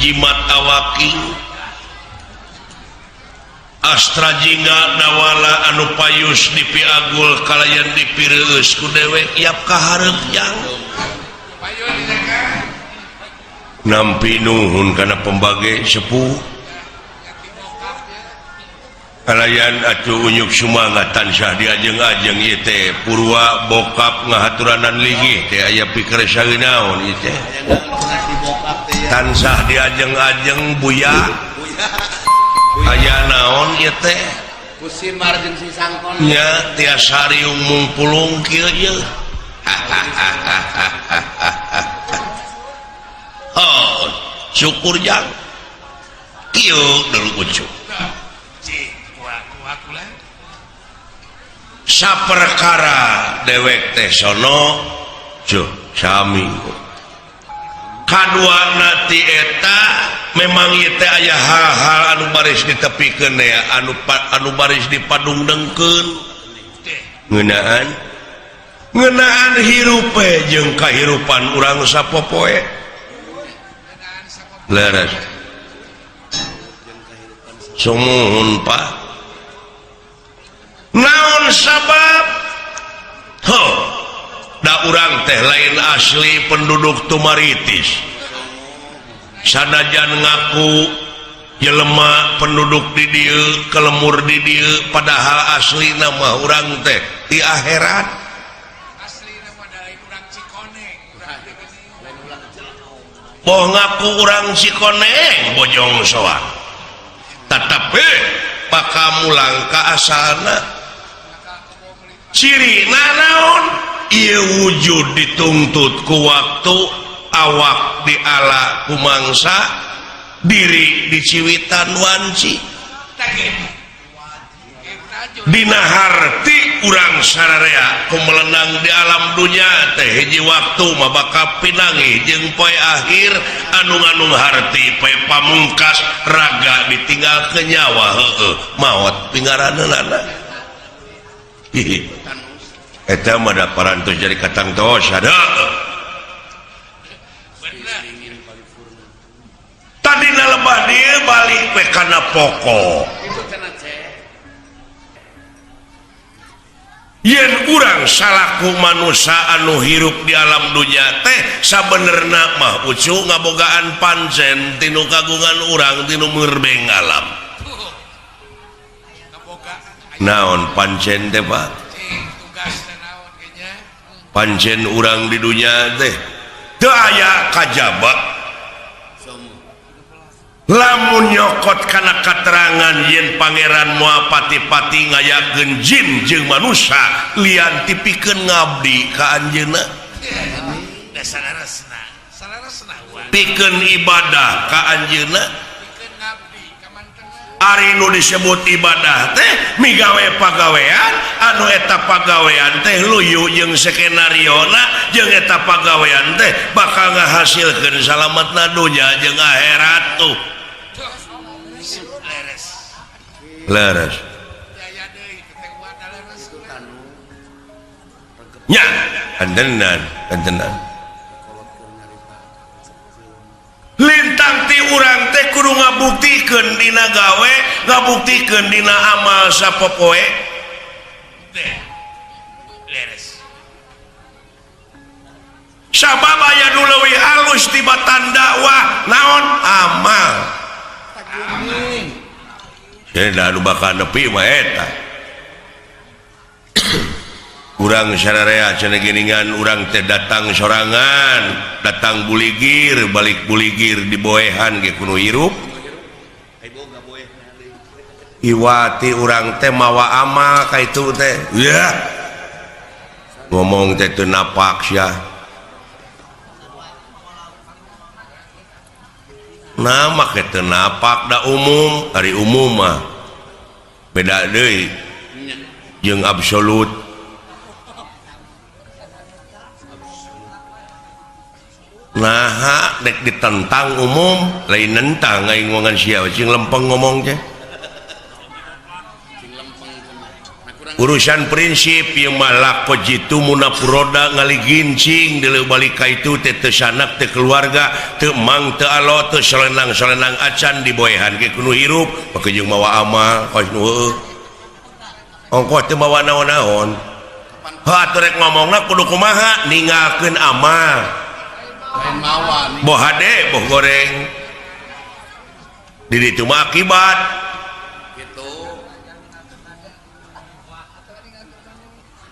Jimat Awaking Astra Jingga Dawala anu payus dipiagul kalayan dipireueus ku dewek yap kaharep yang nampi nuhun kana pembage sepuh kalayan atuh unyuk sumangat tansah diajeng-ajeng ieu teh purwa bokap ngahaturanan linggih teh aya pikir naon ieu teh tansah diajeng-ajeng buya aya naon ieu teh Kusimar jeung si Sangkon nya tiasa riung mungpulung kieu ieu. Oh, syukur jang kieu dulu ucu saperkara dewek teh sono cuh sami kadua nati eta memang ieu teh aya hal-hal anu baris ditepikeun ya anu baris dipadungdengkeun ngeunaan ngeunaan hirup jeung kahirupan urang sapopoe leres sumuhun Pak naon sabab ho da urang teh lain asli penduduk Tumaritis sanajan ngaku jelema penduduk di dieu kelemur di dieu padahal asli nama urang teh di akhirat asli nama dari urang Cikoneng boh ngaku urang Cikoneng Bojong Soang tetapi bakal mulang ka asalna ciri naon ieu wujud dituntut ku waktu awak diala ku mangsa diri diciwitan wanci dina harti urang sararea ku melenang di alam dunya teh hiji waktu mah bakal pinangi jeung poe akhir anu nganung harti poe pamungkas raga ditinggal ke nyawa heueuh maot pinggaraneunana. Eta mah da parantos jadi katang tos ada. Tadina lebah dieu balik we kana pokok. Yen urang salaku manusia anu hirup di alam dunya teh sabenerna mah ucu ngabogaan pancen tinu kagungan urang tinu merbeng alam. Naon pancen teh Pak? Pancen urang di dunya teh teu aya kajaba lamun nyokot kana katerangan yen pangeran moal pati-pati ngayakeun jin jeung manusia lian tipikeun ngabdi ka anjeunna pikeun ibadah ka anjeunna. Ari nu disebut ibadah teh migawe pagawean anu eta pagawean teh luyu jeung skenariona jeung eta pagawean teh bakal ngahasilkeun salametna dunya jeung akhirat tuh. Leres. Nya, antenan, antenan. Lintang ti urang teh kudu ngabuktikeun dina gawe, ngabuktikeun dina amal sapopoe. Leres. Sabab aya nu leuwih alus tibatan dakwah naon amal. Anu bakal nepi mah eta. Urang sararea cenah geuningan urang teh datang sorangan, datang buligir, balik buligir diboehan ge kudu hirup. Iwati urang teh mawa amal ka itu teh. Yah. Ngomong teh teu napak sia. Nah make teu napak da umum, ari umum mah beda deui jeung absolut. Nah dek ditentang umum lain nentang aing ngomongan sia cing lempeng ngomong teh. Urusan prinsip ieu mah lako jitu muna puroda ngaligincing deuleu balik ka itu teh teu sanak teu keluarga teu mang teu alo teu solenang-solenang acan diboehan ge kudu hirup make jeung mawa amal kos nu heueuh. Ongkoh teu mawa naon-naon. Heuh atuh rek ngomongna kudu kumaha ninggalkeun amal. Lain mawa nih. Boh hade boh goreng. Di ditu mah akibat. Gitu.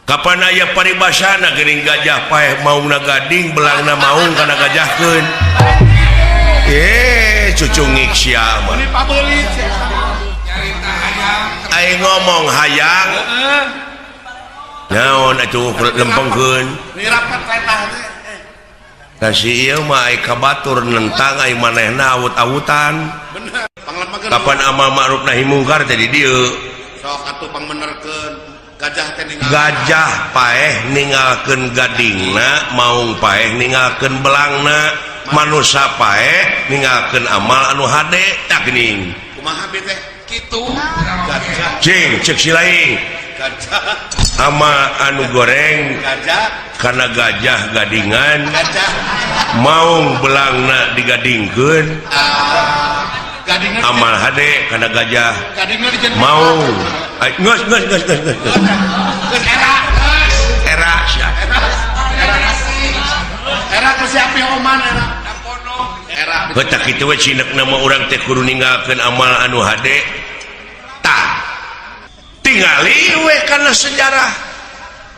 Kapan aya paribasana geuning gajah paeh maungna gading belangna maung kana gajahkeun. Cucungik sia mah. Ini pabeulit sia. Nyarita hayang. Aing ngomong hayang. Heeh. Naon atuh lempengkeun. Nirapat letah teh. Da si ieu mah ai ka batur nentang ai manehna awut-awutan. Bener. Panglempekeun. Kapan amal ma'ruf nahi mungkar teh di dieu. Sok atuh pangmenerkeun. Gajah teh ninggal. Gajah paeh ninggalkeun gadingna, maung paeh ninggalkeun belangna, manusa paeh ninggalkeun amal anu hade tah geuning. Kumaha bi teh? Kitu. Gajah. Cing ceuk si laing. Gajah. Ama anu goreng gajah kana gajah gadingan. Gajah. Maung belangna digadingkeun. Gadingna amal hade kana gajah. Gadingna dijen maung. Ai geus geus geus geus geus. Geus era. Era sia. Era. Era ku siapi oman era. Era. Heuh tah kitu we cinekna mah urang teh kudu ninggalkeun amal anu hade. Tah. Tingali we kana sejarah.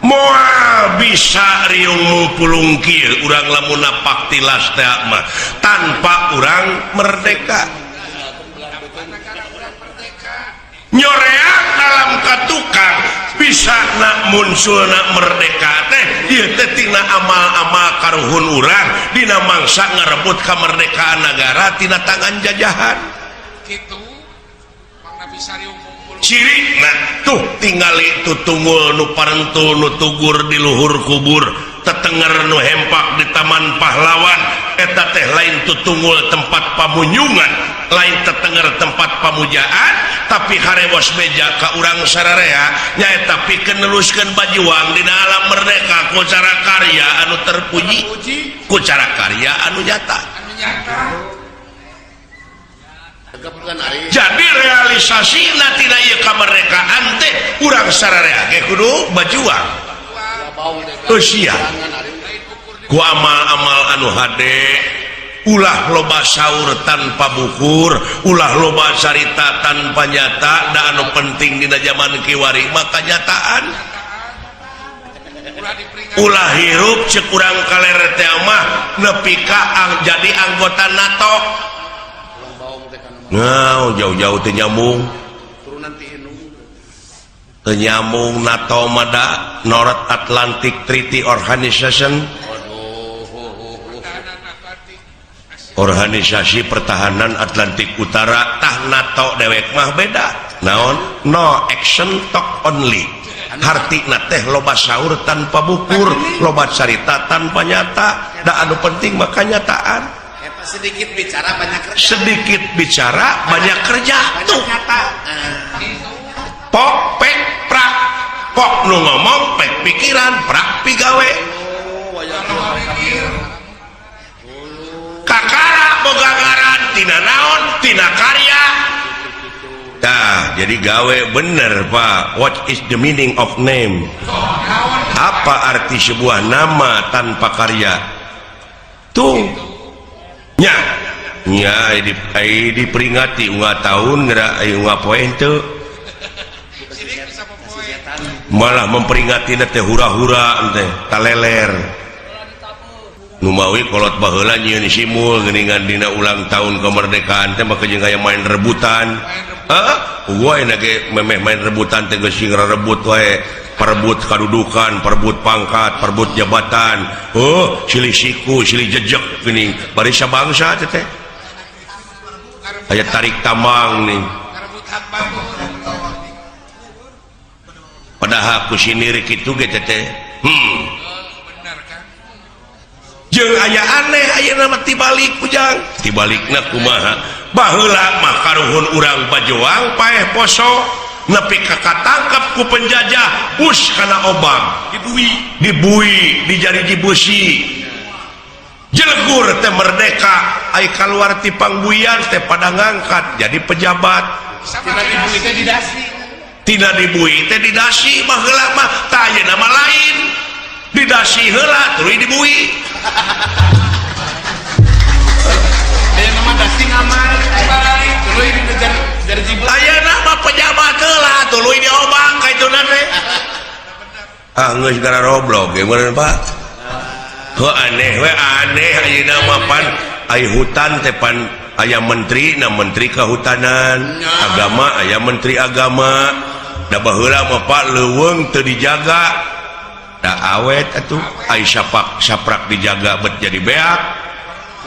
Moal bisa riung pulung kieu urang lamun napak tilas teh mah tanpa urang merdeka. Nyoreak dalam katukang bisa nak muncul nak merdeka teh ieu teh tina amal-amal karuhun urang dina mangsa ngarebut kemerdekaan negara tina tangan jajahan. Kitu mangna bisa riung mumpul. Ciri nah tuh tingali tutunggul nu parentul nu tugur di luhur kubur tetenger nu hempak di taman pahlawan eta teh lain tutunggul tempat pamunyungan lain tetenger tempat pamujaan tapi harewos meja ka urang sararea nyaeta pikeun neluskeun bajuang dina alam merdeka ku cara karya anu terpuji ku cara karya anu nyata. Jadi realisasi tina ieu kamerdekaan teh urang sararea ge kudu bajuang. Usia ku amal-amal anu hade ulah loba saur tanpa bukur ulah loba carita tanpa nyata da anu penting dina zaman kiwari mah kanyataan. Ulah hirup ceuk urang kaler teh mah nepi ka jadi anggota NATO. Nah, jauh-jauh teu nyambung. Teu nyambung NATO mah da North Atlantic Treaty Organization. Organisasi Pertahanan Atlantik Utara tah NATO dewek mah beda. Naon? No action talk only. Hartina teh loba saur tanpa bukur, loba carita tanpa nyata. Da anu penting mah kanyataan. Sedikit bicara banyak kerja. Sedikit bicara banyak kerja. Banyak tuh. Nyata. Pok pek prak. Pok nu ngomong pek pikiran prak pigawe. Kakara boga ngaran tina naon tina karya. Tah, jadi gawe bener Pak. What is the meaning of name? Apa arti sebuah nama tanpa karya? Tuh. Nya, nya diperingati unggah tahun geura ai unggah poe henteu. Malah memperingati teh hura-hura teh taleler. Numawi kolot baheula nyieun simul geuningan dina ulang tahun kemerdekaan teh maka jeung aya main rebutan. Heeh, gua enak ge memeh main rebutan teh geus sing rebut wae. Perebut kadudukan, perebut pangkat, perebut jabatan. Oh, silih siku, silih jejek geuning barisa bangsa teh teh. Aya tarik tambang nih. Padahal ku sinir kitu ge teh teh. Jeung aya aneh ayeuna mah tibalik ujang. Tibalikna kumaha? Baheula mah karuhun urang bajoang paeh poso. Nepi ka katangkap ku penjajah, bus kana obang. Dibui. Dibui, dijariji busi. Jelegur teh merdeka, ai kaluar ti pangbuian teh pada ngangkat jadi pejabat. Sama Tina dibui teh didasi. Tina dibui teh didasi baheula mah, tah ayeuna mah lain. Didasi heula tuluy dibui. Ayeuna mah dasi ngamar baik tuluy dikejar jariji besi. Ayeuna mah pejabat heula tuluy diobang ka ituna teh. Ah geus gara roblok ge meureun Pak. Heuh aneh we aneh ayeuna mah pan ai hutan teh pan aya menteri na menteri kehutanan, agama aya menteri agama. Da baheula mah Pak leuweung teu dijaga. Da awet atuh ai sapak saprak dijaga bet jadi beak.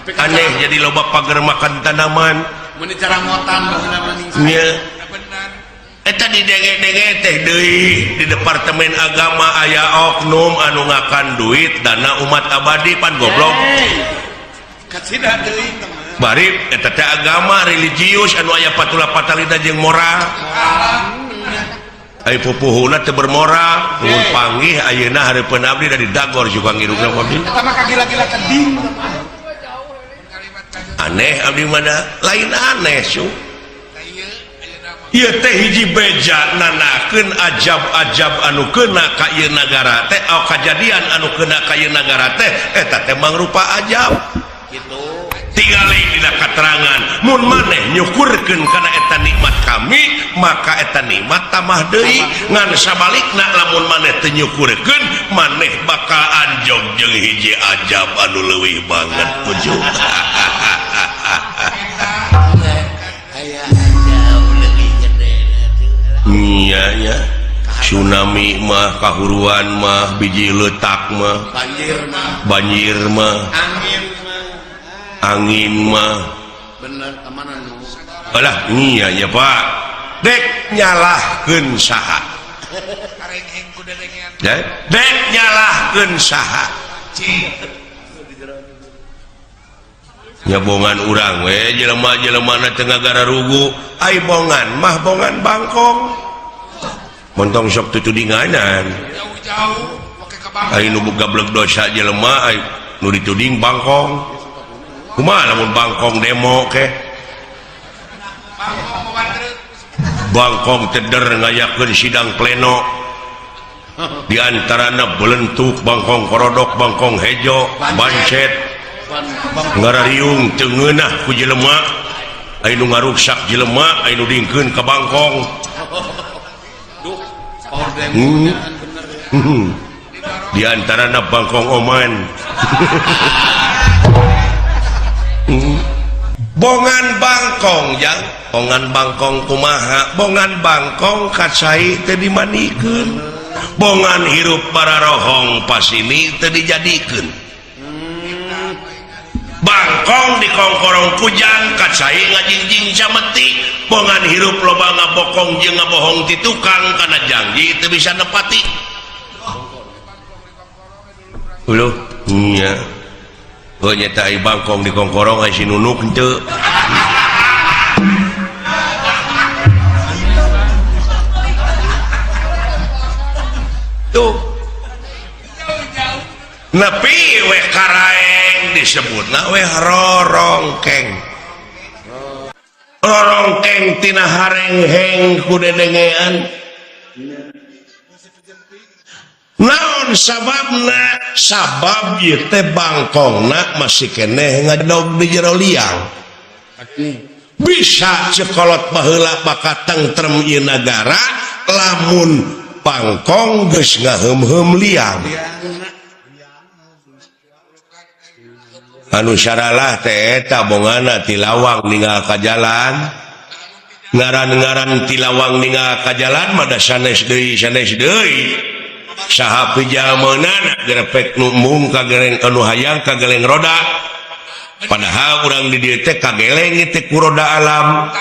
Tapi kan Aneh jadi loba pagar makan tanaman. Mun dicarangotan baheula mah ningsai. Nya. Benar. Eta di denge-denge teh deui di departemen agama aya oknum anu ngakan duit dana umat abadi pan goblok. Kacida deui teman. Bari eta teh agama religius anu aya patula patalina jeung moral. Ai pupuhuna teu bermoral, mun panggih ayeuna hareupeun abdi da didagor juga ngirupna abdi. Eta mah kagila-gila keding. Aneh abdi mana lain aneh su. Ieu teh hiji beja nanakeun ajab-ajab anu kena ka ieu nagara teh, oh, kajadian anu kena ka ieu nagara teh eta teh mangrupa ajab. Gitu. Tingali dina katerangan mun maneh nyukurkeun kana eta nikmat kami maka eta nikmat tambah deui, ngan sabalikna lamun maneh teu nyukurkeun maneh bakal anjog jeung hiji ajab anu leuwih banget ujung. Aya ajab leuwih gede. Iya ya, tsunami mah kahuruan mah biji letak mah Banjir mah, banjir mah, angin mah. Angin mah. Bener kemana nu? Alah iya ya Pak, dek nyalahkeun saha? Karengheng ku dedengean. Dek, dek nyalahkeun saha? Cing. Nyabongan urang we jelema-jelema na teu ngagararugu, ai bongan mah bongan bangkong. Montong sok tutudinganan. Jauh-jauh make ka bangkong. Ai nu gablek dosa jelema ai nu dituding bangkong. Kumaha lamun bangkong demo ke? Bangkong mawa truk. Bangkong teder ngayakeun sidang pleno. Di antarana belentuk bangkong korodok, bangkong hejo, bancet, ngarariung teu ngeunah ku jelema. Ai nu ngaruksak jelema, ai nu dingkeun ka bangkong. Duh, power demo bener ya. Di antarana bangkong oman. Bongan bangkong jang, bongan bangkong kumaha, bongan bangkong kacai teu dimandikeun, bongan hirup bararohong pasini teu dijadikeun, bangkong dikongkorong kujang kacai ngajingjing cameti, bongan hirup loba ngabokong jeung ngabohong ti tukang kana janji teu bisa nepati. Uluh nya. Oh nyata ai bangkong dikongkorong ai si nunuk henteu. Tuh. Nepi we karaeng disebutna we rorongkeng. Rorongkeng tina harengheng ku dedengean. Naon sababna? Sabab ieu teh bangkongna masih keneh ngadog di jero liang. Bisa cekolot baheula bakal tentrem ieu nagara lamun bangkong geus ngaheum-heum liang. Anu saralah teh eta bongana ti lawang ninggal ka jalan. Ngaran-ngaran ti lawang ninggal ka jalan mah da sanes deui sanes deui. Saha pijameunana gerepek nu embung ka geleng anu hayang ka geleng roda. Padahal urang di dieu teh kageleng teh ku roda alam.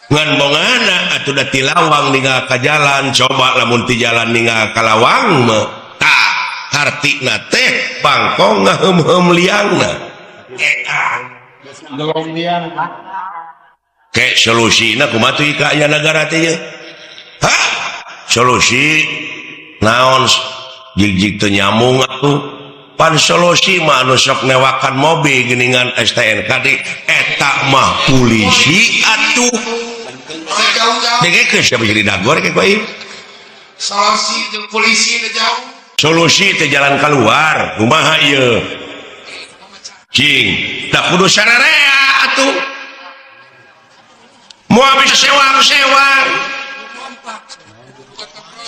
Ngan bongana atuh da ti lawang ninggal ka jalan, coba lamun ti jalan ninggal ka lawang mah tah hartina teh bangkong ngaheum-heum liangna. Gelong liang. Kayak solusina kumaha tuh ka aya nagara teh ye? Hah? Solusi naon jig-jig teu nyambung atuh. Pan solusi mah anu sok newakan mobil geuningan STNK di eta mah polisi atuh. Jauh-jauh. Dengekeun siapa jadi dagor kayak koi. Solusi jeung polisi teh jauh. Solusi teh jalan keluar kumaha ieu? Cing, da kudu sararea atuh. Moal bisa sewang-sewang.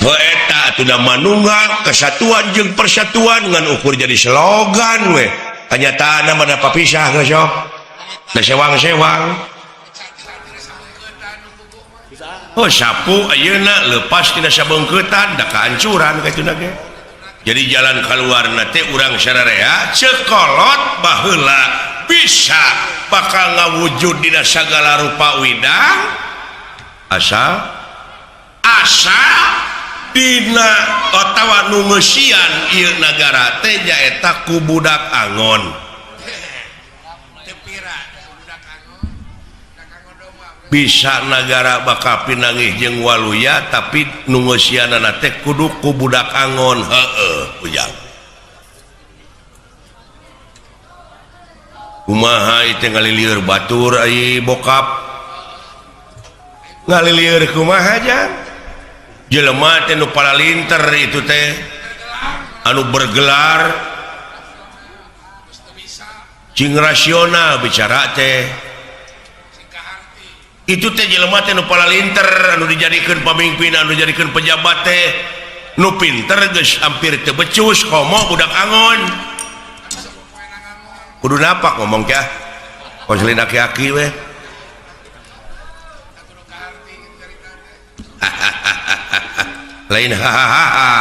Eta atuh da manunggal kesatuan jeung persatuan ngan ukur jadi slogan we. Kanyataanna mah da papisah geus sok. Da sewang-sewang. Oh sapu ayeuna lepas tina sabeungkeutan da kahancuran katuna ge. Jadi jalan keluarna teh urang sararea cekolot baheula bisa bakal ngawujud dina sagala rupa widang asal asa dina otawa nu ngeusian ieu nagara teh nyaeta ku budak angon. Bisa nagara bakal pinanggih jeung waluya tapi nu ngeusianana teh kudu ku budak angon. Heueuh ujang. Kumaha ieu teh ngalilieur batur ai bokap. Ngalilieur kumaha jang? Jelema teh nu paralinter itu teh anu bergelar cing rasional bicara teh. Itu teh jelema teh nu paralinter anu dijadikeun pamimpin anu dijadikeun pejabat teh nu pinter geus hampir teu becus komo budak angon. Kudu napak ngomong kah konselin aki-aki we. Lain hahaha.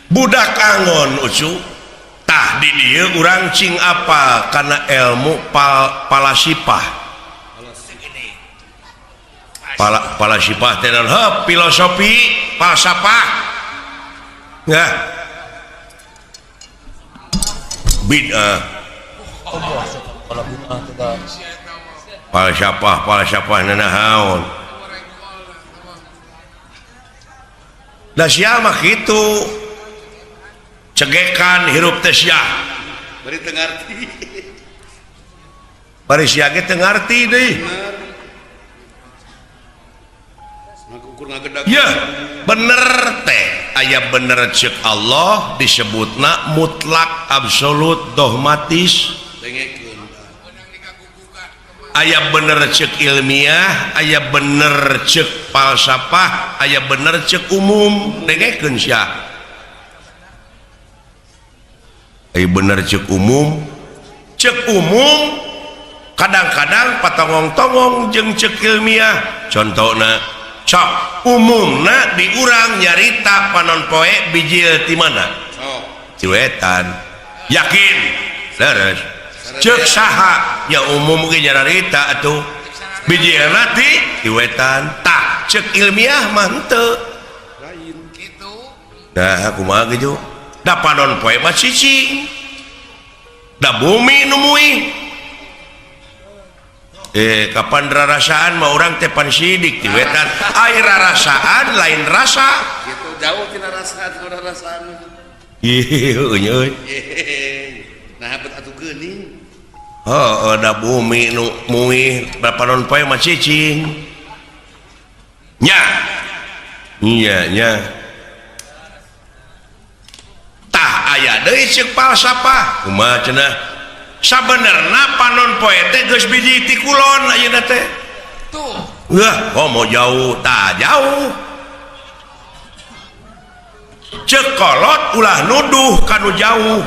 Budak angon ucu tah di dieu urang cing apa kana ilmu palasipah. Palasipah teh naon? Heuh, filosofi falsafah. Nah. Bid'ah. Falsafah falsafah nanaon. Da sia mah kitu. Cegekan hirup teh sia. Bari teu ngarti. Bari sia ge teu ngarti deui. Ya, bener teh. Aya bener ceuk Allah disebutna mutlak absolut dogmatis. Aya bener ceuk ilmiah, aya bener ceuk falsafah, aya bener ceuk umum. Dengekeun sia. Aya bener ceuk umum. Ceuk umum kadang-kadang patongong-tongong jeung ceuk ilmiah. Contona sok umumna diurang nyarita panon poe bijil ti mana? Ti wetan. Yakin? Leres. Ceuk saha? Ya umum ge nyarita atuh. Bijilna ti wetan. Tah ceuk ilmiah mah henteu. Lain kitu. Nah kumaha ge da panon poe mah cicing. Da bumi nu muih. Kapan rarasaan mah urang teh pan sidik ti wetan. Ai rarasaan lain rasa. Gitu jauh tina rasa tina rarasaan. Ih, euy. Nah, bet atuh geuning. Heuh, da bumi nu muih panon poe mah cicing. Nya. Nya nya. Tah aya deui ceuk falsafah. Kumaha cenah? Sabenerna panon poe teh geus biji ti kulon ayeuna teh. Tuh. Wah, komo jauh, tah jauh. Ceuk kolot ulah nuduh kanu jauh.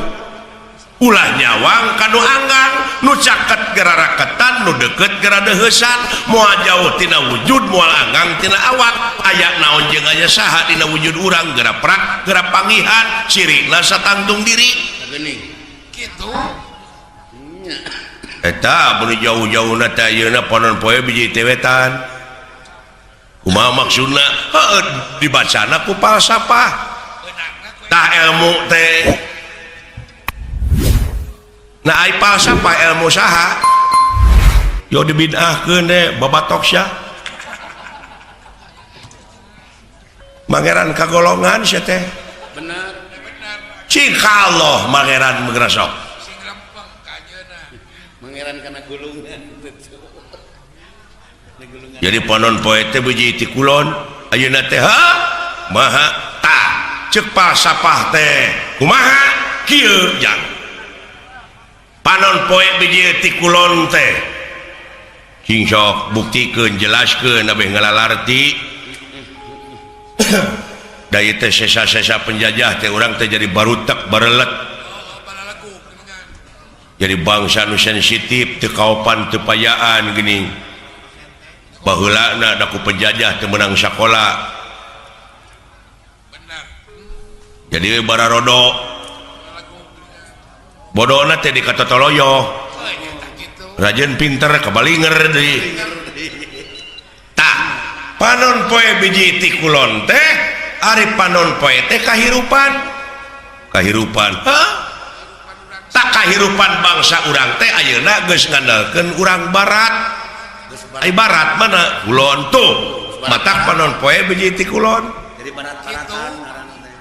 Ulah nyawang kanu anggang, nu caket geraraketan, nu deket geradeheusan, moal jauh tina wujud, moal anggang tina awak. Aya naon jeung aya saha dina wujud urang geura prak, geura pangihan, cirina satangtung diri. Geuning. Kitu. Eta mun jauh-jauhna teh ayeuna panon poe biji teh wetan. Kumaha maksudna? Heueuh dibacana ku falsafah. Tah ilmu teh. Nah, ai falsafah ilmu saha? Yo dibid'ahkeun deh babatok sia. Mangeran kagolongan sia teh. Bener. Cik Allah mangeran mengresok. Sing lempeng ka anjeunna. Mangeran kana gulungan. Jadi panon poe teh biji ti kulon ayeuna teh ha maha ta ceuk falsafah teh kumaha kieu jang. Panon poe biji ti kulon teh cing sok buktikeun jelaskeun abeh ngalalarti. Da ieu teh sesa-sesa penjajah teh urang teh jadi barutek barelet. Jadi bangsa nu sensitif teu kaopan teu payaan geuning. Baheulana da ku penjajah teu meunang sakola. Jadi bararodo bodona teh dikatotoloyo. Rajin pinter kabalinger deui. Tah, panon poe biji ti kulon teh ari panon poe teh kahirupan. Kahirupan. Hah? Tak kahirupan bangsa urang teh ayeuna geus ngandalkeun urang barat. Ai barat mana? Kulon tuh. Matak panon poe biji ti kulon. Jadi barat-baratan ngaranna teh.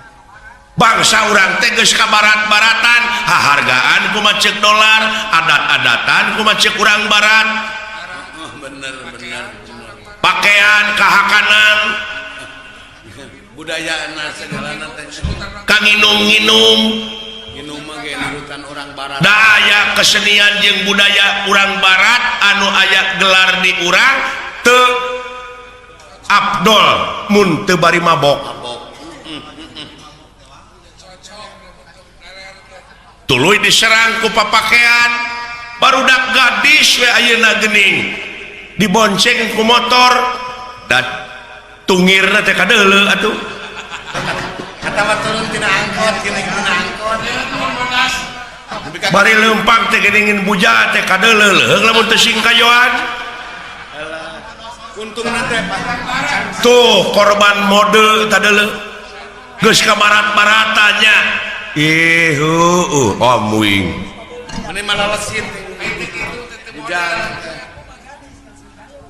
Bangsa urang teh geus ka barat-baratan, hahargaan kumaha ceuk dolar, adat-adatan kumaha ceuk urang barat. Oh, bener bener bener. Pakaian kahakanan, budayana segalana teh. Kanginum-nginum, nginum mah ge nurutan urang barat. Da aya kesenian jeung budaya urang barat anu aya gelar di urang teu abdol mun teu bari mabok. Tuluy diserang ku papakean barudak gadis we ayeuna geuning dibonceng ku motor dan tungirna teh kadeuleu atuh. Kata turun tina angkot geuning tina angkot. Bari leumpang teh geuning buja teh kadeuleu leuheung lamun teu singkayoan. Untungna teh tuh korban mode tadeuleu geus ka barat-baratanya. Ih heueuh amuing. Meni malalesit hujan.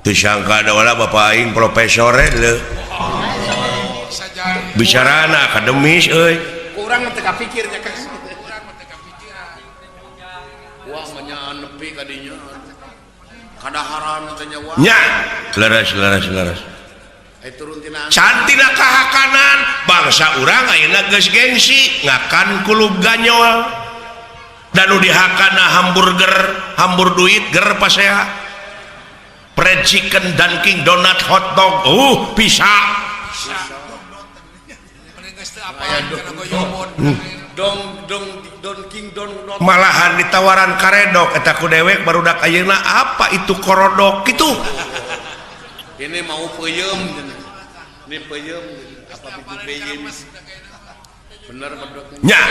Teu sangka da wala bapa aing profesor leuh. Bicarana akademis euy. Kurang teu kapikir nya kan. Wah mah nepi ka dinya. Kadaharan teh nya wah. Nya, leres leres leres. Cantina kahakanan bangsa urang ayeuna geus gengsi ngakan kulub ganyol. Dan nu dihakana hamburger, hambur duit ger pasea. Fried chicken, Dunkin Donut, hot dog, bisa. Malahan ditawaran karedok eta ku dewek barudak ayeuna apa itu korodok kitu. Ini mau peuyeum ini peuyeum apa itu peuyeum. Bener nya.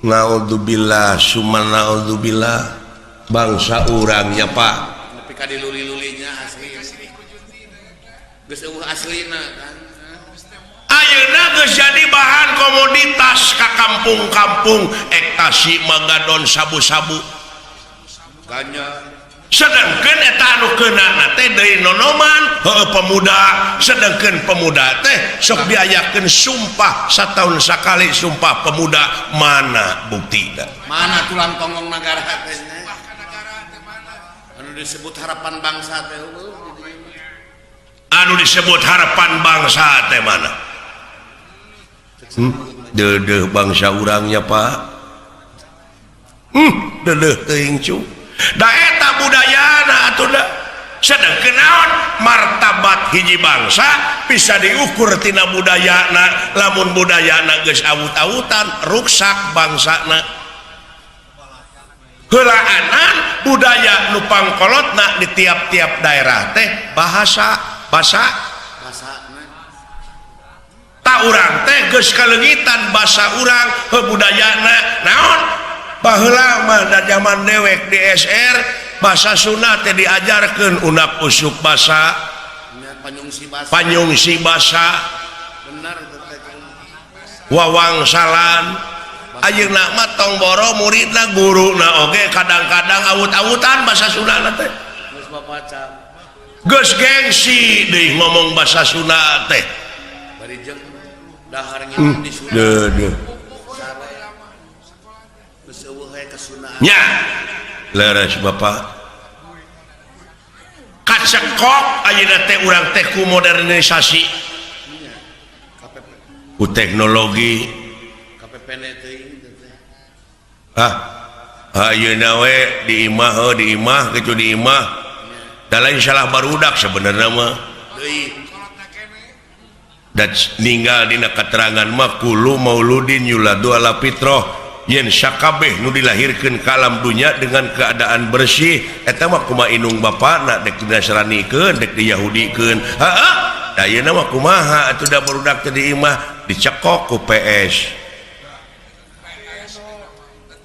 Naudzubillah summa naudzubillah bangsa urangnya Pak. Nepi ka diluli-lulinya asli. Geus eueuh aslina kan. Ayeuna geus jadi bahan komoditas ka kampung-kampung ektasi magadon sabu-sabu. Ganja. Sedangkan eta anu keunana teh deui nonoman heueuh pemuda, sedangkan pemuda teh sok diayakeun sumpah sataun sakali sumpah pemuda, mana buktina? Mana tulang tonggong nagara teh? Anu disebut harapan bangsa teh heueuh. Anu disebut harapan bangsa teh mana? Deudeuh bangsa urangnya Pak. Deudeuh teuing cu. Da eta budayana atuh da. Sedengkeun naon martabat hiji bangsa bisa diukur tina budayana. Lamun budayana geus awut-awutan ruksak bangsana. Heulaanan budaya nu pangkolotna di tiap-tiap daerah teh bahasa basa ta urang teh geus kaleungitan basa urang heuh budayana naon. Baheula mah da zaman dewek di SR bahasa Sunda teh diajarkeun unak usuk basa panyungsi basa wawangsalan Ayeuna mah tong boro muridna, guruna oge kadang-kadang awut-awutan bahasa Sunda teh. Geus babaca. Geus gengsi deui ngomong bahasa Sunda teh. Bari jeung dahar nginum di Sunda. Deuh deuh. Sare. Geus eueuh we kasundaan. Nya. Leres Bapak. Kacekok ayeuna teh urang teh ku modernisasi, Nya. KPP ku teknologi. KPPN teuing teh. Ah, ayeuna we di imah heuh, di imah gitu, di imah. Da lain salah barudak sebenarnya mah. Deui. Dan ninggal dina keterangan mah kullu mauludin yuladu ala fitrah, yen sakabeh nu dilahirkeun ka alam dunya dengan keadaan bersih eta mah kumaha indung bapana, dek dinasranikeun dek diyahudikeun. Heeh, da ayeuna mah kumaha atuh, da barudak teh di imah dicekok ku PS.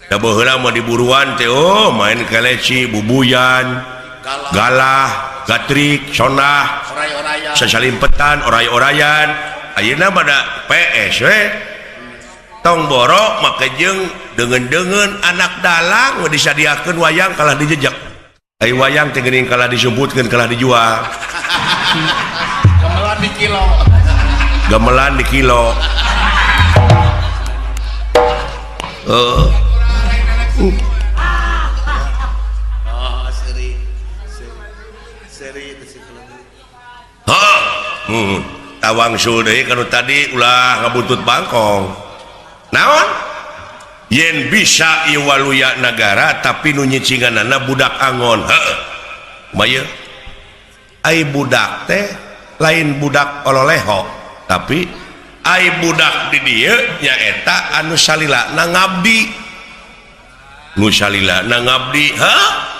Da baheula mah diburuan teh, oh, main keleci, bubuyan, Galah. Galah, gatrik, sonah, Oray-orayan. Sasalimpetan, oray-orayan. Ayeuna mah da PS we. Tong boro make jeung deungeun-deungeun anak dalang we disadiakeun wayang kalah dijejak. Ai wayang teh geuning kalah disumputkeun, kalah dijual. Gamelan di kilo. Gamelan di kilo. Heeh. Oh, seri. Seri. Seri itu sih kalau. Hah. Tawang sul deui kanu tadi, ulah ngabuntut bangkong. Naon? Yen bisa ieu waluya nagara tapi nu nyicinganana budak angon. Heeh. Kumaha? Ai budak teh lain budak ololeho, tapi ai budak di dieu nyaeta anu salilana ngabdi. Nu salilana ngabdi, hah?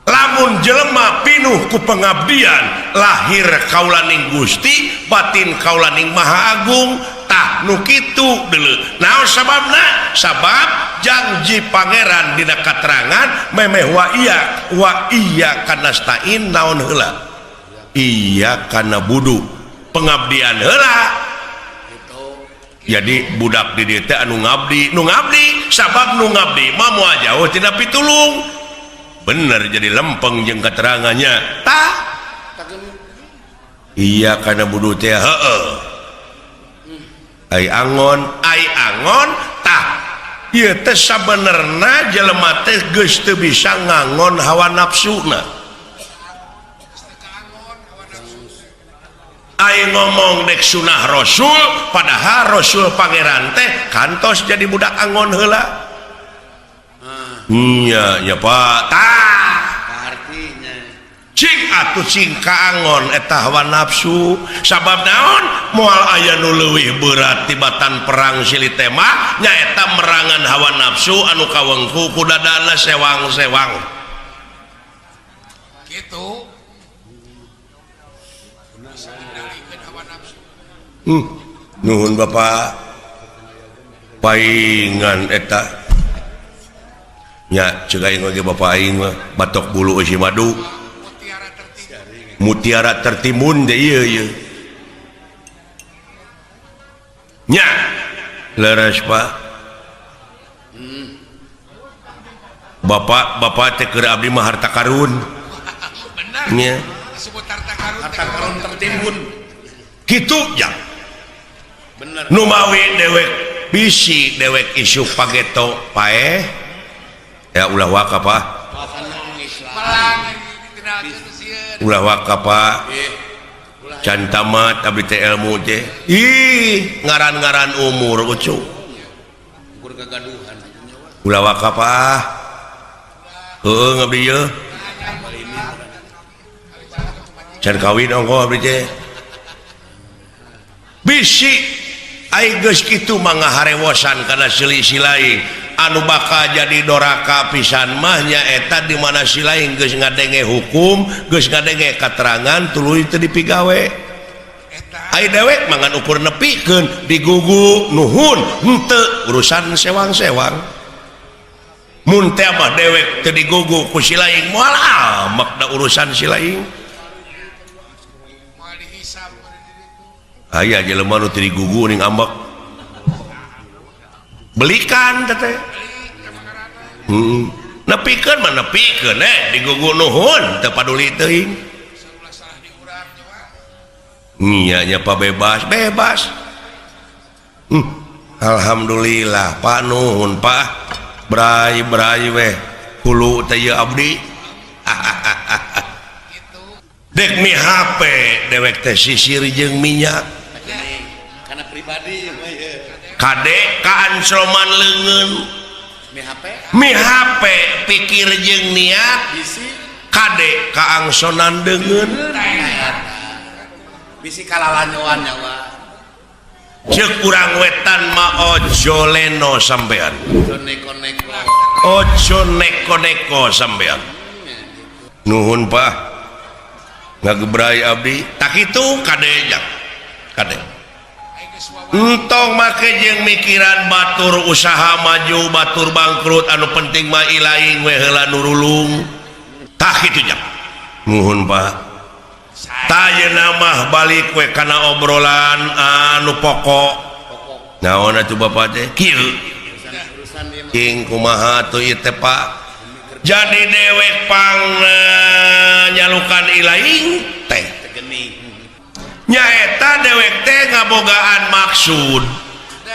Lamun jelema pinuh ku pengabdian, lahir kaulaning Gusti, batin kaulaning Maha Agung, tah nu kitu deuleu. Naon sababna? Sabab janji pangeran dina katerangan memeh wa iya wa iya kanastain, naon heula? Iya kana budu, pengabdian heula. Jadi budak di dieu teh anu ngabdi, nu ngabdi, sabab nu ngabdi mah moal jauh tina pitulung. Bener jadi lempeng jeung keterangannya. Tah. Iya kana budu teh, heeh. Ai angon tah. Ieu teh sabenerna jelema teh geus teu bisa ngangon hawa nafsuna. Ai ngomong dek sunah Rasul, padahal Rasul pangeran teh kantos jadi budak angon heula. Nya nya Pak. Tah. Artinya Cing atuh cing kaangon eta hawa nafsu. Sabab naon? Moal aya nu leuwih berat tibatan perang silih tema nyaeta merangan hawa nafsu anu kawengku ku dadana sewang-sewang. Gitu. Bisa dikendalikan hawa nafsu. Nuhun Bapak. Paingan eta. Nya ceuk aing oge Bapak aing mah batok bulu eusi madu. Mutiara tertimbun. Mutiara tertimbun teh ieu ieu. Nya leres Pak. Bapak, bapak teh keur abdi mah harta karun. Benar. Nya. Disebut harta karun. Harta karun tertimbun. Kitu jang. Bener. Numawi dewek bisi dewek isu pageto paeh. Ya ulah waka Pak. Ulah waka Pak. Can tamat abdi teh ilmu teh. Ih, ngaran-ngaran umur ucu. Ulah waka Pak. Heueuh ngabdi ieu. Can kawin ongko abdi teh. Bisi ai geus kitu mah ngaharewosan kana selisih lain. Anu bakal jadi doraka pisan mah nyaeta di mana si lain geus ngadenge hukum, geus ngadenge katerangan tuluy teu dipigawe. Ai dewek mah ngan ukur nepikeun digugu nuhun henteu urusan sewang-sewang. Mun teh mah dewek teu digugu ku si lain moal amak da urusan si lain. Aya jelema nu teu digugu ning ambek. Belikan teh. Nepikeun mah nepikeun digugu nuhun teu paduli teuing. Nya nya Pak bebas bebas. Alhamdulillah Pak nuhun Pak. Bray bray weh hulu teh ieu abdi. Dek mi HP dewek teh sisir jeung minyak. Karena pribadi kade kaancroman leungeun. Mi HP pikir jeung niat kade kaangsonan deungeun. Bisi kalalanyoan nyawa. Ceuk urang wetan mah ojo leno sampean. Ojo neko-neko. Ojo neko-neko sampean. Nuhun Pak. Ngagebrai abdi. Tak kitu kade jang. Kade. Entong make jeung mikiran batur usaha maju, batur bangkrut, anu penting mah ilaing we heula nurulung. Tah kitu jang. Nuhun Pak. Tah mah balik we kana obrolan anu pokok. Naon atuh Bapak teh? Kieu. King kumaha atuh ieu teh Pak? Jadi dewek pang nyalukan ilaing teh. Nyaeta dewek teh ngabogaan maksud.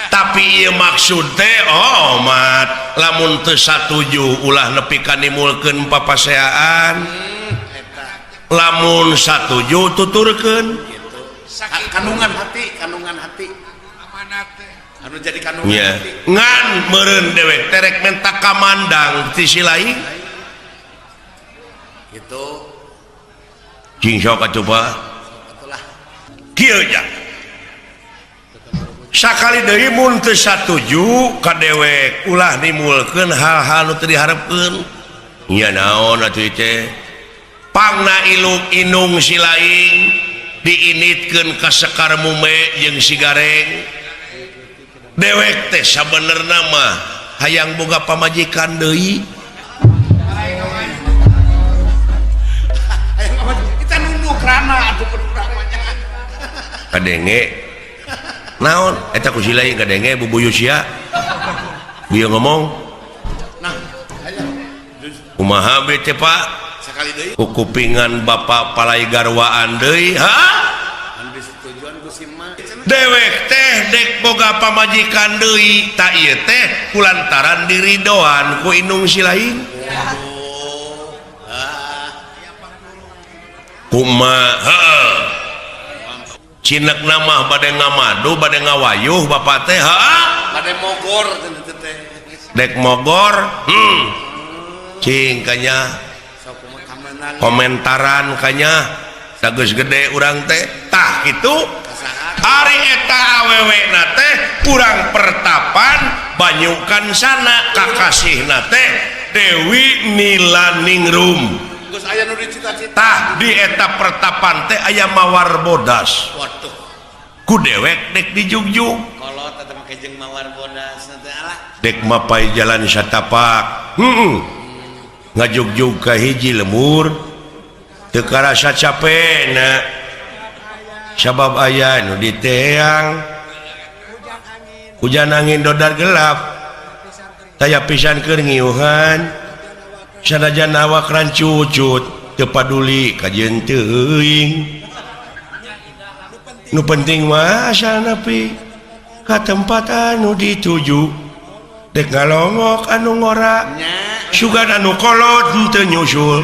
Tapi ieu maksud teh omat lamun teu satuju ulah nepi ka nimulkeun papaseaan. Lamun satuju tuturkeun gitu. Kandungan hati, kandungan hati. Amanat teh. Anu jadi kandungan yeah. hati. Ngan meureun dewek terek menta kamandang ti si lain. Gitu. Cing sok atuh Pak. Atulah. Kieu ja. Sakali deui mun teu satuju ka dewek ulah nimulkeun hal-hal nu teu diharepkeun. Nya naon atuh teh? Pangna ilung inung si lain diinitkeun ka sekar mume jeung si gareng. Dewek teh sabenerna mah hayang boga pamajikan deui. Kita nunduk rana atuh urang mah. Kadenge naon eta ku si lain kadenge bubuyu sia. Bieu ngomong. Nah, aya. Kumaha be teh Pak? Sekali deui kupingan bapak palai garwaan deui ha anu disetujuan ku si emak. Dewek teh dek boga pamajikan deui ta ieu teh kulantaran diridoan ku inung si lain. Kumaha heeh cinek mah bade ngamadu bade ngawayuh bapak teh ha bade mogor teh dek mogor cing kanya komentaran kanya sageus gede urang teh tah kitu ari eta awewe na teh urang pertapan banyukan sana kakasihna teh Dewi Nilaningrum. Geus aya nu dicita-cita tah di eta pertapan teh aya mawar bodas. Waduh ku dewek dek dijugjug kolot eta make jeung mawar bodas teh alah dek mapai jalan satapak ngajugjug ka hiji lembur teu karasa capena sabab aya nu diteang hujan angin dodar gelap taya pisan keur ngiuhan sanajan awak rancucut teu paduli kajeun teuing nu penting mah asal nepi ka tempat anu dituju dek ngalongok anu ngora sugan anu kolot henteu nyusul.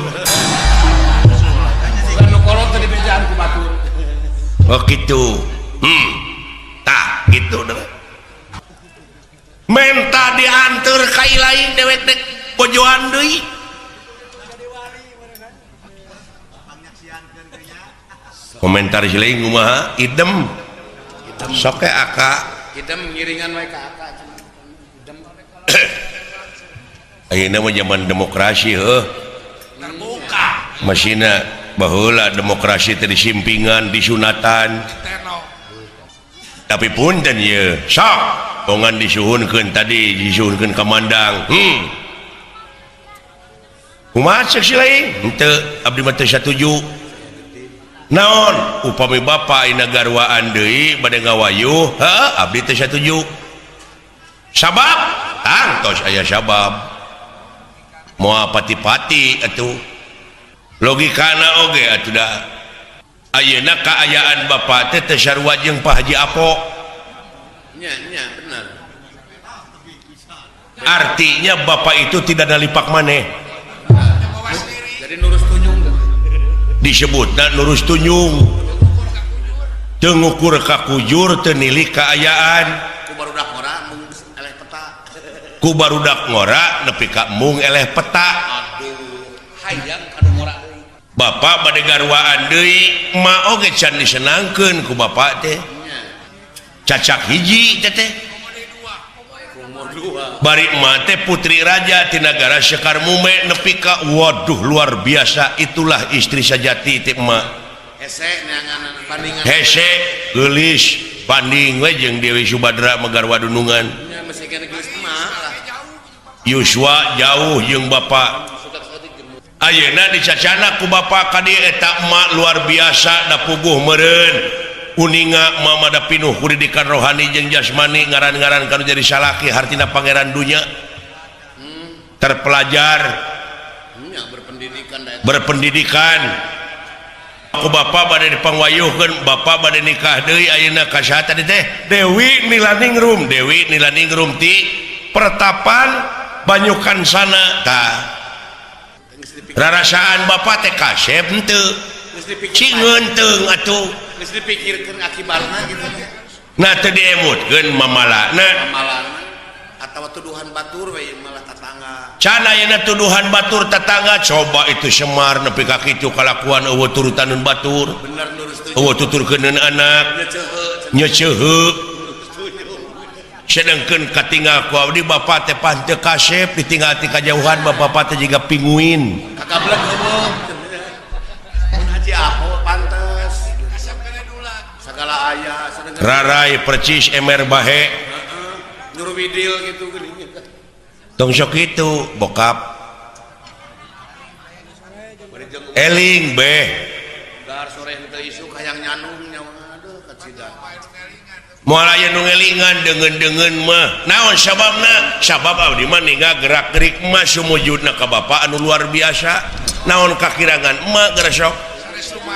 Anu kolot teh dibejaan ku batur. Oh kitu. Tah kitu deh. Menta dianteur ka ilaing dewek dek bojoan deui. Komentar si lain kumaha? Idem. Sok aka. Idem ngiringan we ka aka cenah. Idem. Ayeuna mah zaman demokrasi heuh. Terbuka. Masina baheula demokrasi teh disimpingan, disunatan. Tapi punten ieu, sok bongan disuhunkeun tadi, disuhunkeun ka mandang. Kumaha ceuk si lain? Henteu, abdi mah teu satuju. Naon? Upami bapa ina garwaan deui bade ngawayuh, heuh abdi teu satuju. Sabab tangtos aya sabab moal pati-pati atuh logikana oge atuh da ayeuna kaayaan bapak teh teu sarua jeung Pak Haji Apo. Nya nya bener. Artinya bapak itu tidak nalipak maneh. Jadi nurus tunjung disebutna nurus tunjung teu ngukur ka kujur teu nilik kaayaan ku barudak ngora mung eleh peta ku barudak ngora nepi ka mung eleh peta. Aduh hayang ka nu ngora deui. Bapak bade garwaan deui ma oge can disenangkeun ku bapak teh cacak hiji teh teh bari emak teh putri raja ti nagara Sekar Mume nepi ka waduh luar biasa itulah istri sajati teh emak hese neangan bandingan hese geulis banding we jeung Dewi Subadra megarwa dunungan nya masih kena geulis emak lah Yuswa jauh jeung bapak ayeuna dicacana ku bapak ka dieu eta emak luar biasa da puguh meureun uninga mama da pinuh ku didikan rohani jeung jasmani ngaran-ngaran kanu jadi salaki hartina pangeran dunya terpelajar berpendidikan berpendidikan ku bapak bade dipangwayuhkeun bapak bade nikah deui ayeuna ka saha tadi teh Dewi Nilaningrum Dewi Nilaningrum ti pertapan Banyukan sana tah rarasaan bapak teh kasep henteu cingeun teung atuh geus dipikirkeun akibatna gitu nah teu diemutkeun mamalana mamalana atawa tuduhan batur we malah tatangga can ayeuna tuduhan batur tetangga coba itu Semar nepi ka kitu kalakuan eueuh turutaneun batur bener lurus tujuh eueuh tuturkeuneun anak nyeceuheu sedengkeun katinggal ku abdi bapak teh pan teu kasep ditinggal ti kajauhan bapak teh jiga pinguin kakablek eueuh mun Haji Apo pantes segala aya rarai percis emer bahe nyuruh widil gitu geuning tong sok kitu bokap eling beh dar sore henteu isuk hayang nyanung nyawa aduh kacida moal aya nu ngelingan deungeun-deungeun mah naon sababna sabab abdi mah ninggal gerak-gerik mah sumujudna ka bapak anu luar biasa naon kakirangan emak geura sok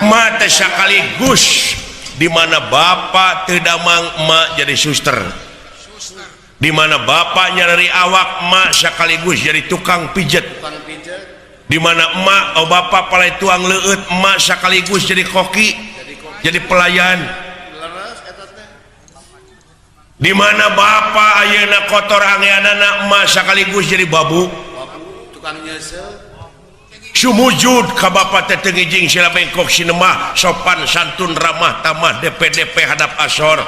mah teh sakaligus di mana bapak teu damang emak jadi suster di mana bapak nyarari awak emak sekaligus jadi tukang pijet di mana emak oh bapak palai tuang leueut emak sekaligus jadi koki jadi pelayan di mana bapak ayeuna kotor angeanana emak sekaligus jadi babu tukang nyeuseuh sumujud ka bapak teh teu ngijing sila bengkok sinemah sopan santun ramah tamah DPDP hadap asor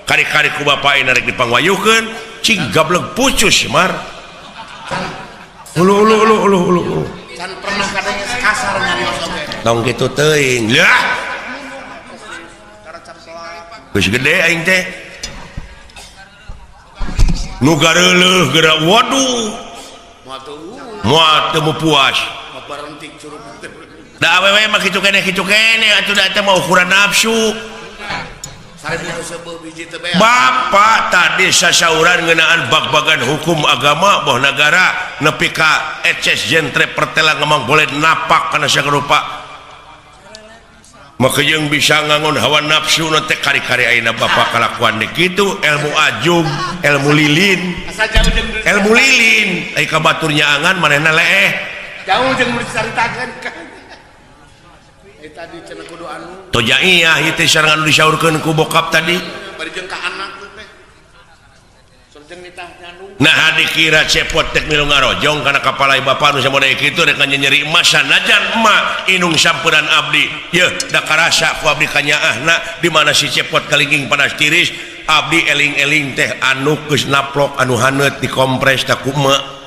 kari-kari ku bapak ini rek dipangwayuhkeun cing gablek pucus Mar ulu ulu ulu ulu ulu can pernah kadang kasar nyarios oge tong kitu teuing lah geus gede aing teh nu gareuleuh geura waduh moal teu puas da awewe mah kitu keneh atuh da teh mah ukuran nafsu. Bapak tadi sasauran ngeunaan bag-bagan hukum agama boh nagara nepi ka eces jentre pertela ngemang boleh napak kana sarupa maka jeung bisa ngangon hawa nafsu nu teh kari-kari ayeuna bapak kalakuan deui kitu ilmu ajum ilmu lilin ilmu lilin ai ka batur nyaangan manehna leeh jauh jeung mun dicaritakeun tadi cenah kudu anu toja iya ieu teh sareng anu disaurkeun ku bokap tadi bari jeung ka anak teh sareng nitah nyandung nah dikira cepot teh milu ngarojong kana kapalai bapa nu samoda kitu rek nyeri emak sanajan emak inung samperan abdi yeuh da karasa ku abdi kanyaahna di mana si cepot kalingking panas tiris abdi eling-eling teh anu geus naplok anu haneut dikompres ta ku emak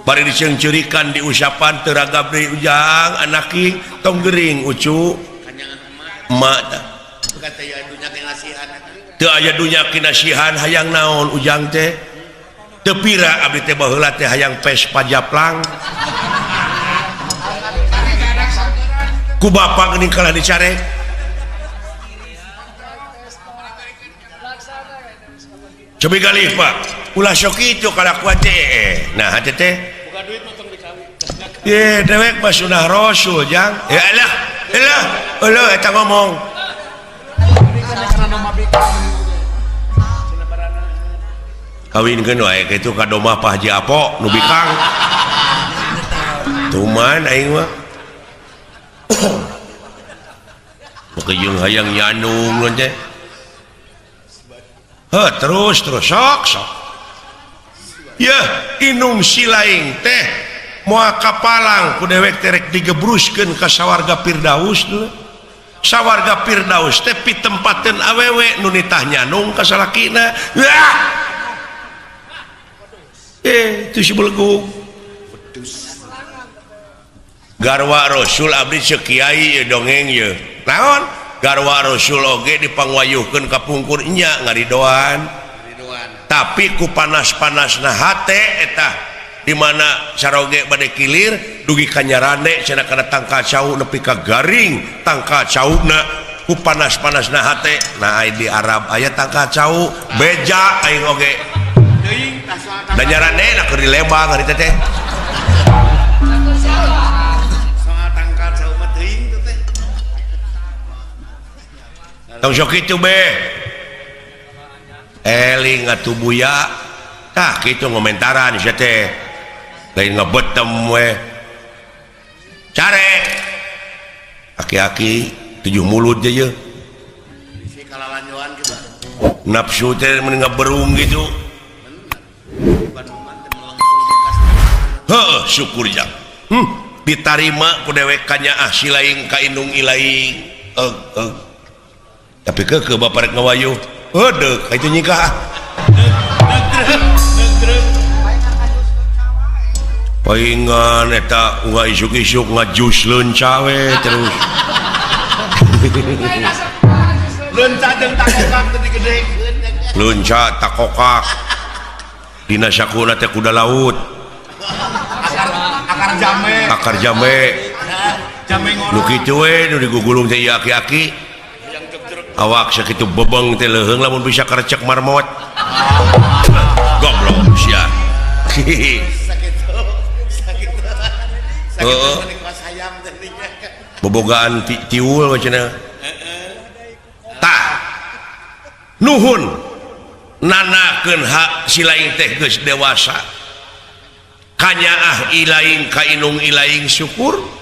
bari diceungceurikan diusapan teu ragab deui ujang anaki tong gering ucu emak tah teu aya dunya kinasihan hayang naon ujang teh teu pira abdi teh baheula teh hayang Vespa japlang ku bapak geuning kalah dicarek cobi galih Pak Ulah sok kitu kalakuan teh. Nah hate teh. Buka duit mah tong dikawin. Ye dewek mah sunah rasul jang. Ya elah, elah, elah eta ngomong. Kawinkeun wae kitu ka domah Pak Haji Apo nu bikang. Tuman aing mah. Jeung hayang nyanung teh. Heuh terus terus sok sok. Yeuh inung silaing teh moal kapalang ku dewek teh rek digebruskeun ka sawarga Firdaus dulu. Sawarga Firdaus teh pitempateun awewe nu nitah nyanung ka salakina. Wah. Itu si belegug. Garwa Rasul abdi ceuk kiai dongeng ye. Naon? Garwa Rasul oge dipangwayuhkeun ka pungkur nya ngaridoan. Tapi ku panas-panasna hate eta di mana saroge bade kilir dugi ka nyarande cenah kana tangkal cau nepi ka garing tangkal cauna ku panas-panasna hate. Nah di Arab aya tangkal cau beja aing oge. Da nyarande na keur di Lembang hari teh. Tong sok kitu be. Eling atuh buya. Tah kitu ngomentaran sia teh. Lain ngebetem we. Carek. Aki-aki 7 mulut je ye. Nafsu teh mun ngaberung gitu. Heuh syukur jang. Ditarima ku dewek kanyaah silaing ka indung ilaing. Eug. Tapi ke bapak rek ngawayuh. Heudeuh ka itu nyikah. Paingan eta unggah isuk-isuk ngajus leunca we terus. Leunca jeung takokak teh digedekeun. Leunca takokak. Dina sakuna teh kuda laut. Akar jambe. Akar jambe. Jambe ngorok. Nu kitu we nu digugulung teh ieu aki-aki. Awak sakitu bebeng teh leuheung lamun bisa karecek marmot. Goblok sia. Heeh. Bobogaan tiul cenah. Tah. Nuhun nanakeun hak silaing teh geus dewasa. Kanyaah ilaing ka indung ilaing syukur.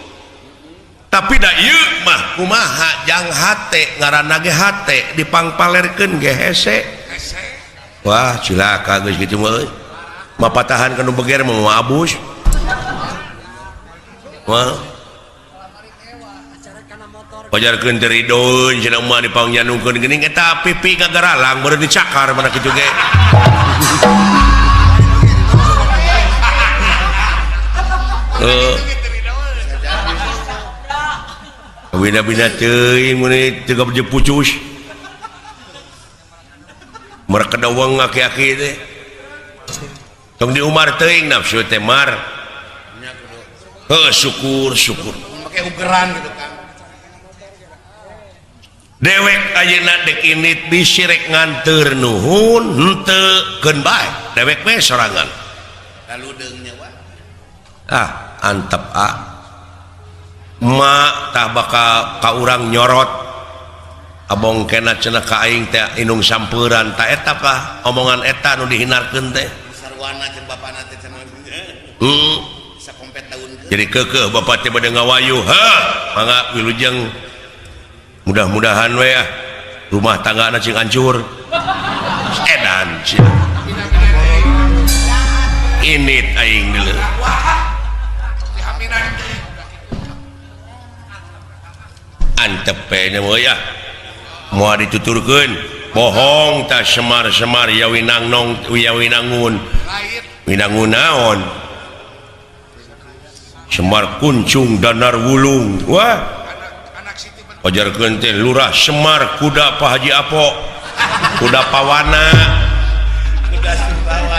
Tapi da ieu mah kumaha jang hate ngaranna ge hate dipangpalerkeun ge hese. Wah cilaka geus kitu mah euy. Mapatahan ka nu beger mah moal abus. Wah. Pajarkeun teh rideun cenah mah dipangnyandungkeun geuning eta pipi gagaralang beureun dicakar mana kitu ge. Heeh. Bina-bina teuing mun teu gabeje pucus. Mereka dawang aki-aki teh. Tong di Umar teuing nafsu teh mar. Heuh syukur syukur. Make ugeran gitu kan. Dewek ayeuna dek init bisi rek nganteur nuhun henteu keun bae. Dewek we sorangan. Lalu deung nyawa. Ah, antep ah. Ma tah bakal ka urang nyorot abong kena cenah ka aing teh indung sampeuran ta eta kah omongan eta nu dihinarkeun teh sarwana jeung bapana teh cenah. Bisa kompet daun. Jadi keukeuh bapak teh bade ngawayuh. Heuh, mangga wilujeng. Mudah-mudahan we ah rumah tanggana cing hancur. Edan sia. Init aing deuleu. Antep nya mah ya. Moal dituturkeun bohong tah semar-semar ya winangnong ya winangun. Winangun naon? Semar kuncung danar wulung. Wah. Ajarkeun teh lurah Semar kuda Pak Haji Apo. Kuda pawana. Kuda Sumbawa.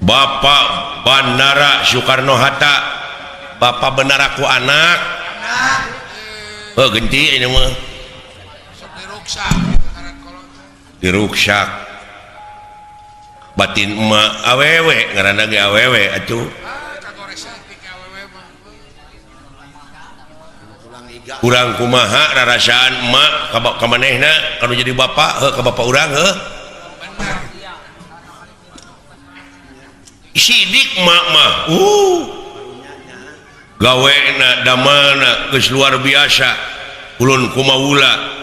Bapak Bandara Soekarno Hatta. Bapak benar aku anak. Oh genti ini mah. Diruksak batin emak awewe ngaranna ge awewe atuh. Urang kumaha rarasaan emak ka manehna kanu jadi bapak heuh ka bapak urang heuh. Sidik emak mah gawena damana geus luar biasa ulun kumaula.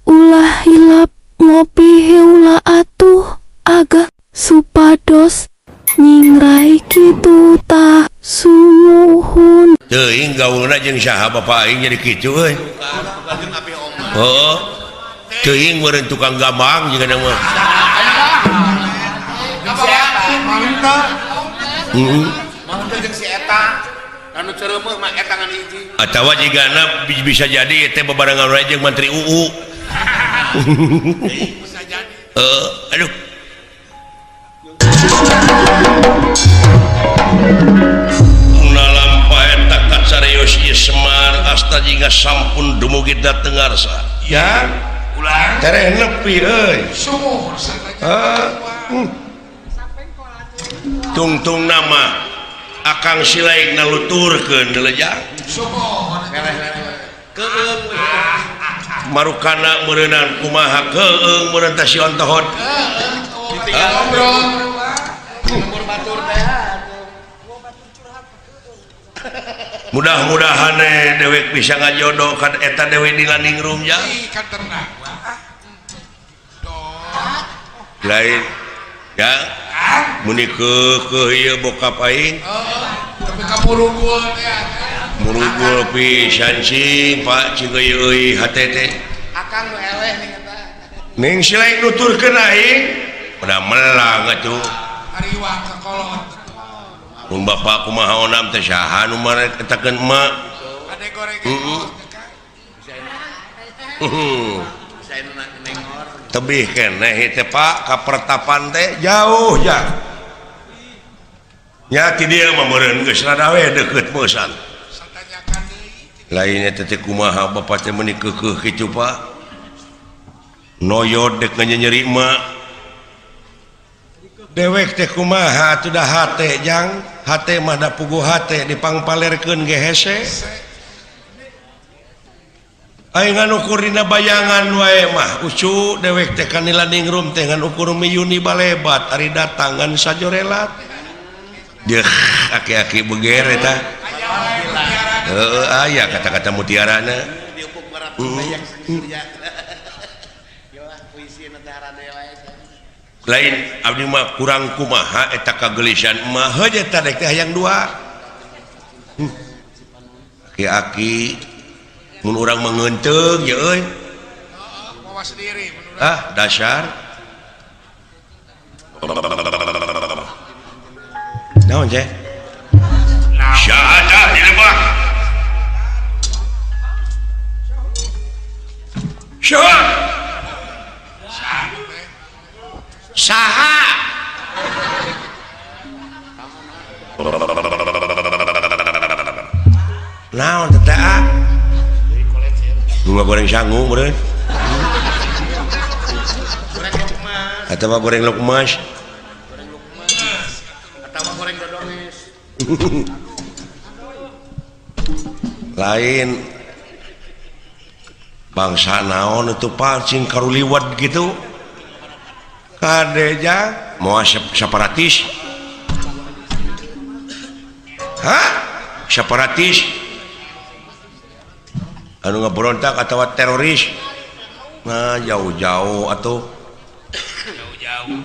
Ulah hilap ngopi heula atuh agak supados nyingrai kitu tah sumuhun. Teuing gaulna jeung saha bapa aing jadi kitu euy. Heuh. Teuing meureun tukang gambang jeung mah. Heeh. Jeung si eta anu cereumeuh mah eta ngan hiji. Atawa jigana bisa jadi teh bebarengan wae jeung Mantri UU. Bisa jadi. Aduh. Nalampa eta kacareuos ieu Semar asta jingga sampun dumugi dateng ngarsa. Ya, ulang. Tereh nepi euy. Sumuhun Tungtung nama Akang Silaik naluturkeun deulejang. Marukana meureunang kumaha keung meureun teh si ontohot. Mudah-mudahan dewek bisa ngajodoh kan eta dewe di landing room ya. Lain ya muni keukeuh ieu bokap aing. Tapi ka murugul teh. Murugul pisan cing Pak cing euy hate teh. Akang nu eleh ning eta. Ning silaik nuturkeun aing pada melang atuh. Ariwang ka kolot. Mun bapak kumaha onam teh saha nu marek etakeun emak. Ade goreng. Heeh. Tebih keneh teh Pak ka pertapan teh jauh ya. Nya ti dieu mah meureun geus rada we deukeut meusan. Lainnya teh kumaha bapak teh meuni keukeuh kitu Pak. Noyod dek nyenyeri emak. Dewek teh kumaha atuh da hate jang, hate mah da puguh hate dipangpalerkeun ge hese. Aing ngan ukur dina bayangan wae mah ucu dewek teh ka nilanding room teh ngan ukur miyuni balebat ari datangan sajorelat. Deuh aki-aki beger eta. Heeh aya kata-kata mutiarana. Lain abdi mah kurang kumaha eta kagelisan mah heuh eta dek teh hayang dua. Aki-aki mun urang mah ngeunteung ye euy. Mawas diri mun urang. Ah, dasar. Naon ceh? Syahadah di lebah. Syahadah. Saha. Naon teh ah? Bunga goreng sangu meureun. Atawa goreng lukmas. Goreng lukmas. Atawa goreng dodones. Lain bangsa naon itu pancing karuliwat gitu. Kadeja mau separatis. Hah? Separatis. Anu ngaberontak atau teroris. Nah, jauh-jauh atau jauh-jauh.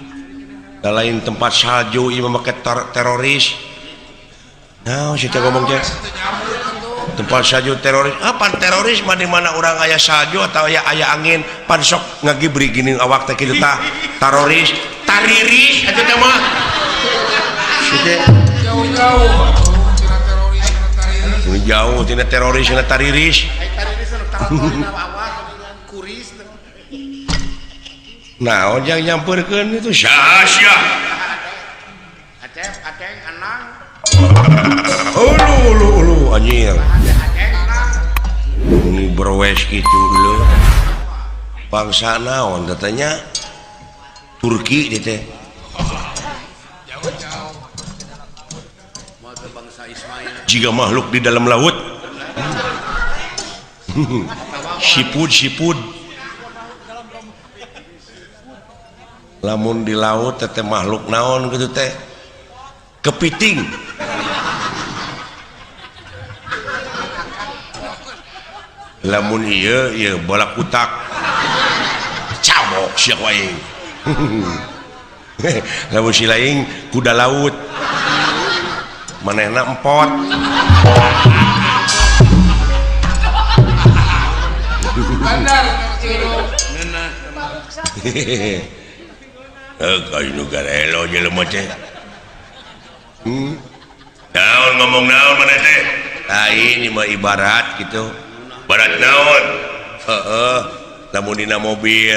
Lain tempat salju ieu make teroris. Nah, si teh ngomong teh. Tempat salju teroris. Ah, pan teroris mah di mana urang aya salju atau aya angin, pan sok ngagibri gini awak teh kitu tah. Teroris, tariris atuh teh mah. Si teh jauh-jauh tina teroris tina tariris. Jauh tina teroris tina tariris. Ai tariris anu taratorin awak kuris. Nah, ojang nyamperkeun itu sia-sia. Acep, aceng, anang. Ulu ulu ulu Anjir, ini berwes gitu dulu bangsa naon katanya Turki gitu teh. Jika makhluk di dalam laut sipud sipud lamun di laut teh makhluk naon gitu teh kepiting lamun iya iya bola kutak cabok siak wae lamun si lain kuda laut manehna empot bandar kayu garelo jelema teh. Naon ngomong naon maneh teh? Ah ini mah ibarat gitu. Barat naon? Heeh, lamun dina mobil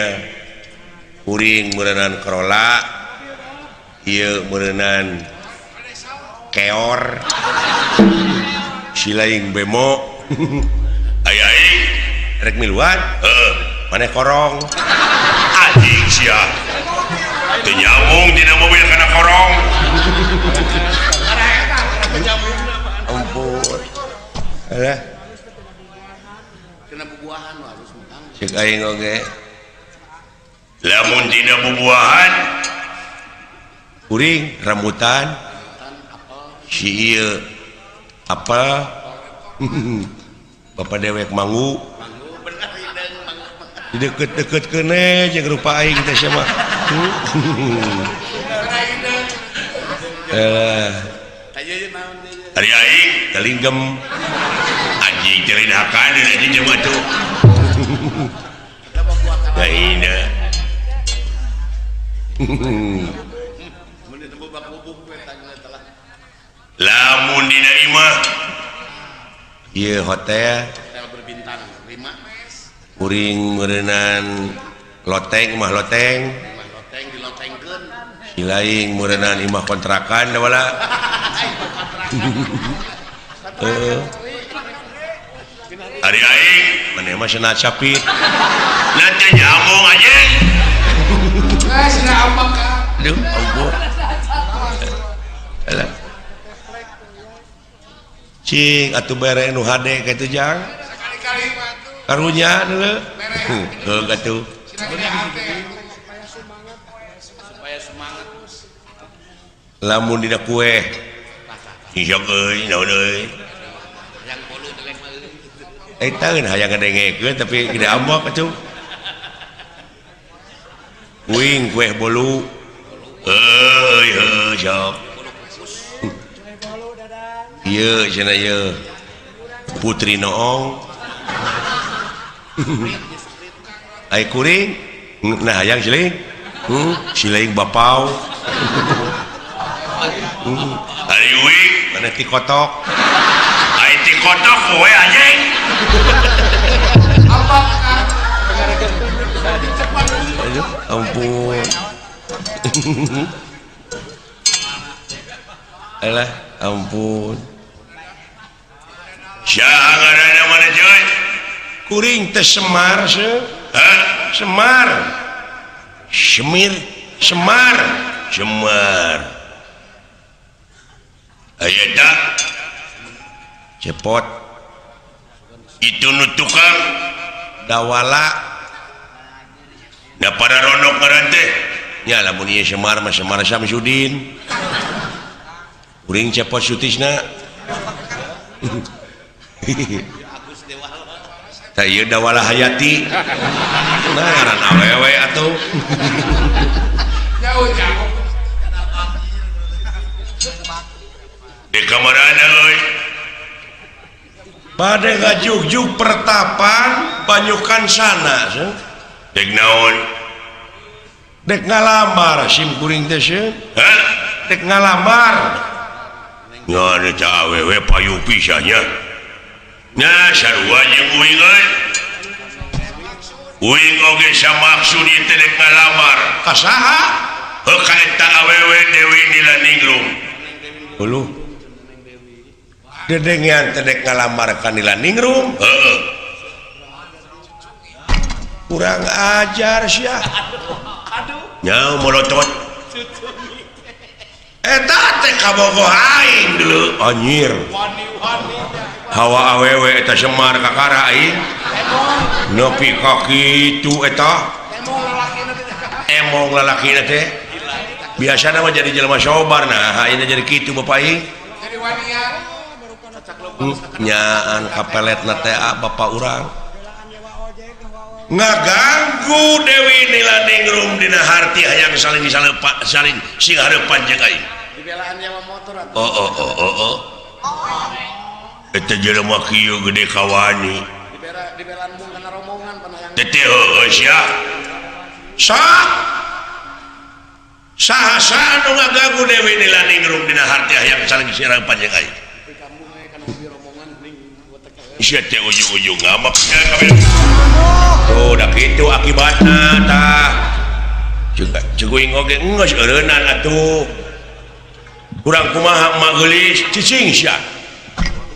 kuring meureunan Corolla, ieu meureunan keor. Si lain bemo. Aya aing rek miluan? Heeh, maneh korong. Anjing sia. Teu nyambung dina mobil kana korong. Ampun. Alah. Kena bubuahan harus mutang. Cek aing oge. Lamun dina bubuahan kuring rambutan si ieu apel bapak dewek manggu. Di deket-deket kene jeung rupa aing teh sia mah. Ari aing talinggem anjing celinakan anjing jeung atuh. Lainna. Lamun dina imah ieu hotel berbintang 5 kuring meureunan loteng imah loteng si lain meureunan imah kontrakan da wala. Ari aing maneh mah cenah capit nanti nyambung anjing. Ah cenah ambang ka. Aduh ampun. Alah. Cing atuh bere nu hade kitu jang. Sakali-kali mah atuh. Karunya deuleu. Heuh atuh. Supaya semangat. Lamun dina kue. Isok euy naon euy. Hayang bolu deleng mah euy. Eta geun hayang ngadengekeun tapi gede ambek atuh. Kuing kue bolu. Euy heuh sok. Ieu cenah ieu. Putri Noong. Ai kuring nah hayang siling. Siling bapau. Ari uing mana ti kotok. Ai ti kotok we anjing. Apa Aduh, ampun. Alah, ampun. Saha ngaranna mana coy? Kuring teh Semar seuh. Hah? Semar. Semir, Semar, Semar. Aya tak? Cepot. Itu nu tukang dawala. Da para ronok ngaran teh. Nya lamun ieu Semar mah Semar Samsudin. Kuring cepot sutisna. Tah ieu Dawala Hayati. Nah ngaran awewe atuh. Jauh-jauh. Di kamarana euy. Bade ngajugjug pertapan banyukan sana seuh. Dek naon? Dek ngalamar sim kuring teh seuh. Hah? Dek ngalamar. Ngan eta awewe payu pisan nya. Nah sarua jeung uing euy. Uing oge samaksud ieu teh dek ngalamar. Ka saha? Heuh ka eta awewe Dewi Nilaningrum. Huluh. Dedengean teh dek ngalamar ka Nila Ningrum. Heeh. Kurang ajar sia. Aduh. Nyau molotot. Eta teh kabogoh aing deuleu anjir. Wani-wani. Hawa awewe eta Semar kakara aing. Nepi ka kitu eta. Emong lalakina teh. Biasana mah jadi jelema sobar nah ayeuna jadi kitu bapak aing. Jadi wania. Nyaan kapeletna teh bapak urang. Ngaganggu Dewi Nila Ningrum dina harti hayang saling saling sing hareupan jeung aing. Dibelaan nyewa motor atuh. Oh oh oh oh oh. Eta jelema kieu gede kawani. Dibelaan mung kana rombongan panayang. Teh heueuh sia. Sok. Saha-saha nu ngaganggu Dewi Nila Ningrum dina harti hayang saling sing hareupan jeung aing. Sia teh ujung-ujung ngamak kabeh. Tuh dah kitu akibatna tah. Ceguing oge geus eureunnan atuh. Kurang kumaha emak geulis cicing sia.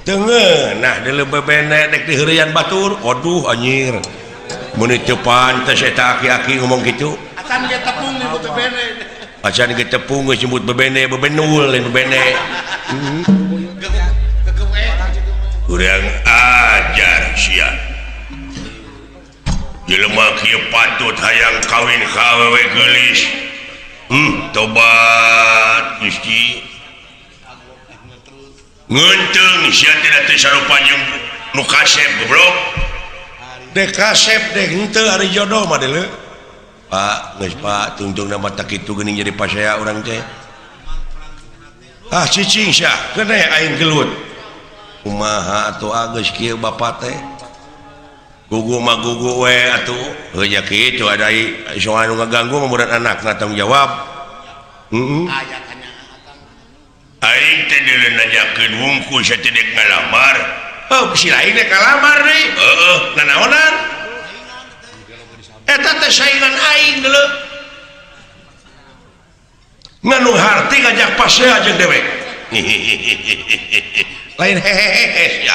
Teu ngeunah deuleu bebene dek diheureuyan batur. Waduh anjir. Meuni teu pantes eta aki-aki ngomong kitu. Acan ge tepung nyebut bebene. Acan ge tepung geus nyebut bebene, bebenul lain bebene. Kurang ajar sia. Jelema kieu patut hayang kawin ka awewe geulis. Tobat Gusti. Ngeunteung sia teh sarupa jeung nu kasep goblok. Dek kasep dek henteu ari jodoh mah deuleu. Pak, geus Pak, tungtungna mah tah kitu geuning jadi pasea urang teh. Ah cicing sia, keun aing gelut. Kumaha atuh geus kieu bapa teh. Gugu mah gugu we atuh. Heuh nya kitu ada soal nu ngaganggu mah muran anakna tanggung jawab. Heeh. Aing teh deuleu nanyakeun wungkul sia teh dek ngalamar. Heuh si lain dek ngalamar deui. Heueuh, nanaonan? Eta teh saingan aing deuleu. Nganu harti ngajak pasea jeung dewek. Lain hehehe ya.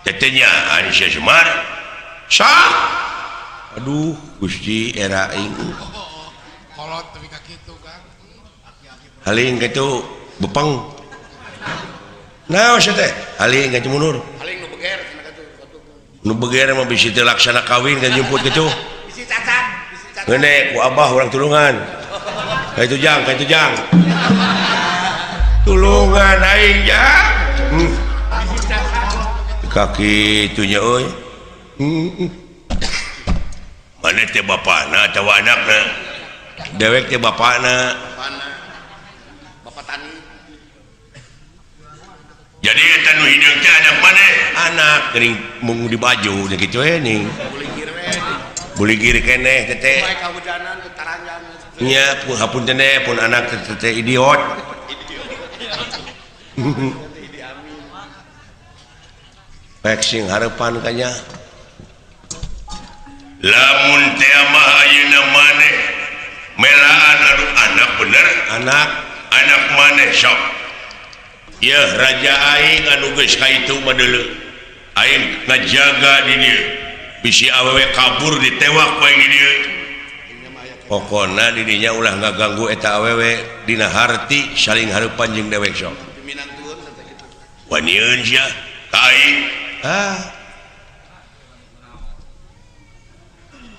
Tetenya ari sia Semar. Sah. Aduh, Gusti era aing. Kolot tapi ka kitu Kang. Haling kitu bepeng. Naon sia teh? Haling ka mundur. Haling nu beger cenah kitu. Nu beger mah bisi teu laksana kawin ka jemput kitu. Bisi cacat, bisi cacat. Ngeune ku abah urang tulungan. Ka itu jang, ka itu jang. Tulungan aing ya. Kaki itunya euy. Mana teh bapana atawa anakna? Dewek teh bapana. Bapak tani. Jadi eta nu hideung teh anak maneh? Anak geuning mung di baju nya kitu we ning. Buligir keneh teh teh. Bae kahujanan teh taranjang. Nya hapunten pun anak teh teh idiot. Pek sing hareupan kanya. Lamun teh mah ayeuna maneh melaan anu anak bener, anak anak maneh sok. Yeuh raja aing anu geus ka itu mah deuleu. Aing ngajaga di dieu. Bisi awewe kabur ditewak ku aing di dieu. Pokona di dinya ulah ngaganggu eta awewe dina harti saling hareupan jeung dewek sok. Wanieun sia ka aing. Ah.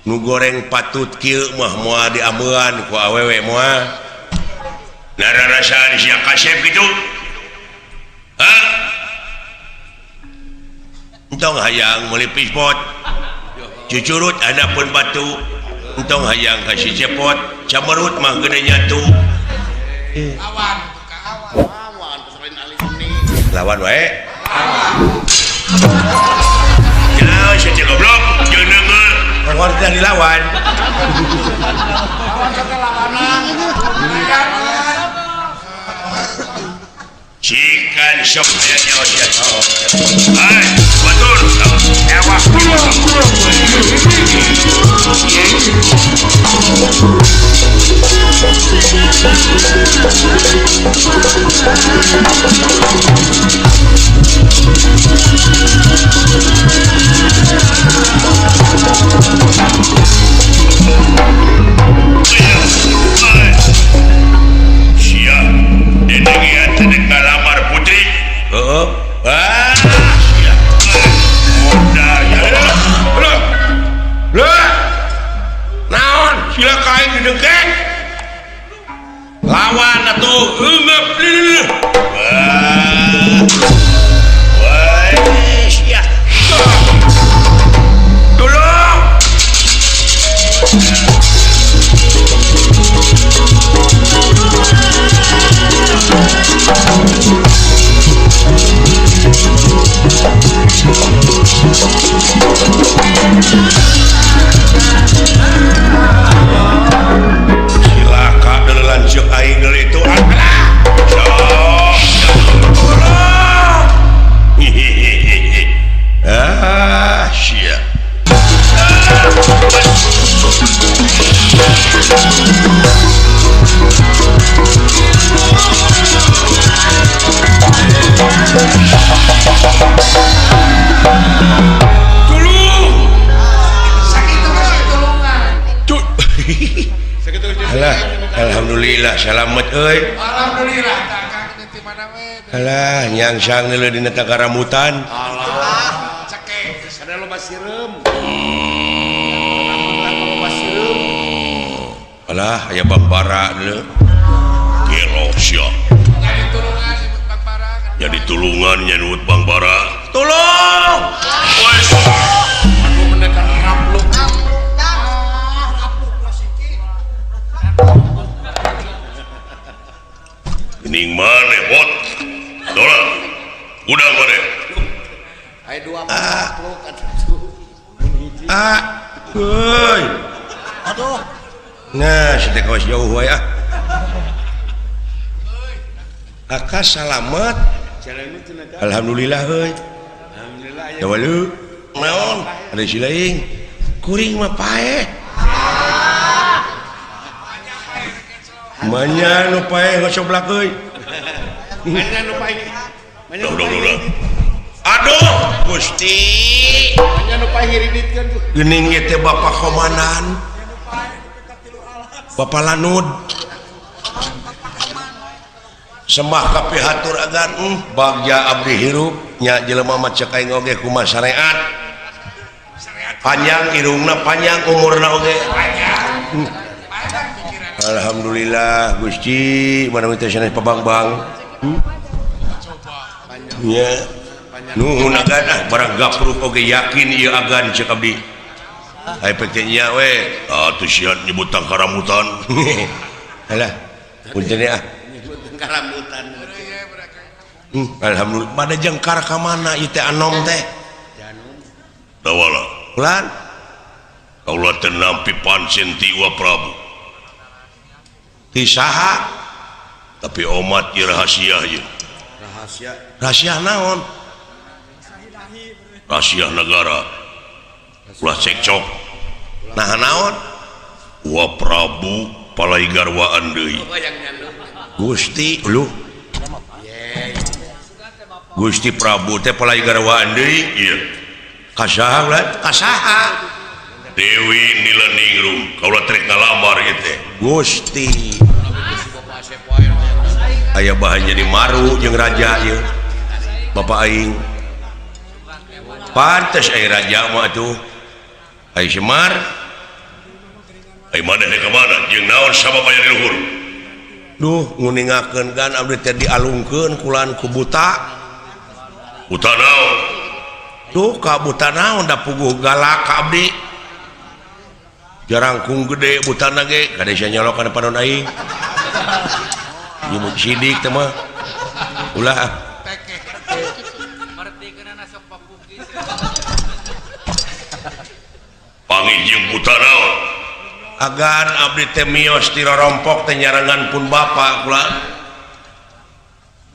Nu goreng patut kieu mah moal diameuan ku awewe moal. Nararasaan sia kasep kitu. Hah? Entong hayang meuli pispot. Cucurut handapeun batu. Entong hayang ka si cepot, camerut mah geuning nyatu. Lawan lawan peserin ali seni. Lawan wae. Ya, sia goblok, jeung deungeul. Lawan teh dilawan. Lawan teh lawanan. Cikan sok aya nyawa sia. Hai, batur. Ewah. Cilaka aing didengkek. Lawan atuh eungeup. Wah. Sia. Tolong. Cilaka deuleu lanceuk aing deuleu itu. Ah, sia. Tulung. Sakitu geus tulungan. Alah, alhamdulillah salamet euy. Alhamdulillah tah Kang di mana we. Alah, nyangsang deuleu dina takarambutan. Alah, cekek. Ada loba sireum. Loba sireum. Alah, aya Bang Bara deuleu. Gelo sia. Jadi tulungan nyebut Bang Bara. Jadi tulungan nyebut Bang Bara. Tolong. Aduh menekan rapluk. Gening maneh bot. Dola. Udang maneh. Aya dua rapluk atuh. Ah. Heuy. Aduh. Nah, si teh kawas jauh wae ah. Aka salamet. Alhamdulillah heuy. Alhamdulillah aya. Dawalu. Naon? Ada si lain. Kuring mah paeh. Manya nu paeh ngocoblak euy. Manya nu paeh. Duh. Aduh, Gusti. Manya nu paeh ngiriditkeun tuh. Geuning ieu teh Bapak Komandan. Bapak Lanud. Sembah kapihatur agan bagja abdi hirup nya jelema mah ceuk aing oge kumaha syariat. Panjang irungna panjang umurna oge. Alhamdulillah Gusti mana teh sanes pabangbang. Nya nuhun agan ah barang gapruk oge yakin ieu agan ceuk abdi. Ai pek nya we atuh sia nyebut tangkaramutan. Halah punten ah. Karambutan. Alhamdulillah pada jengkar ka mana ieu teh anom teh? Dawala. Ulan. Kaula teh nampi pancen ti Wa Prabu. Ti saha? Tapi omat ieu rahasia ieu. Rahasia. Rahasia naon? Rahasia negara. Ulah cekcok. Nah naon? Wa Prabu palai garwaan deui. Gusti lu Gusti Prabu teh palai garwaan deui ieu kasaha ulah kasaha Dewi Nilaningrum kaula trek ngalamar ieu teh Gusti aya bahan jadi maru jeung raja ieu Bapak aing pantes aya raja mah atuh ai Semar ai maneh ka mana jeung naon sabab aya di luhur. Duh nguningakeun kan abdi teh dialungkeun kulan ku buta. Buta naon? Duh ka buta naon da puguh galak ka abdi. Jarangkung gede butana ge kade sia nyolok kana panon aing. Nyebut sidik teh mah. Ulah. Panggih jeung buta naon? Agan abdi teh mios ti rorompok teh nyarengan pun bapa kula.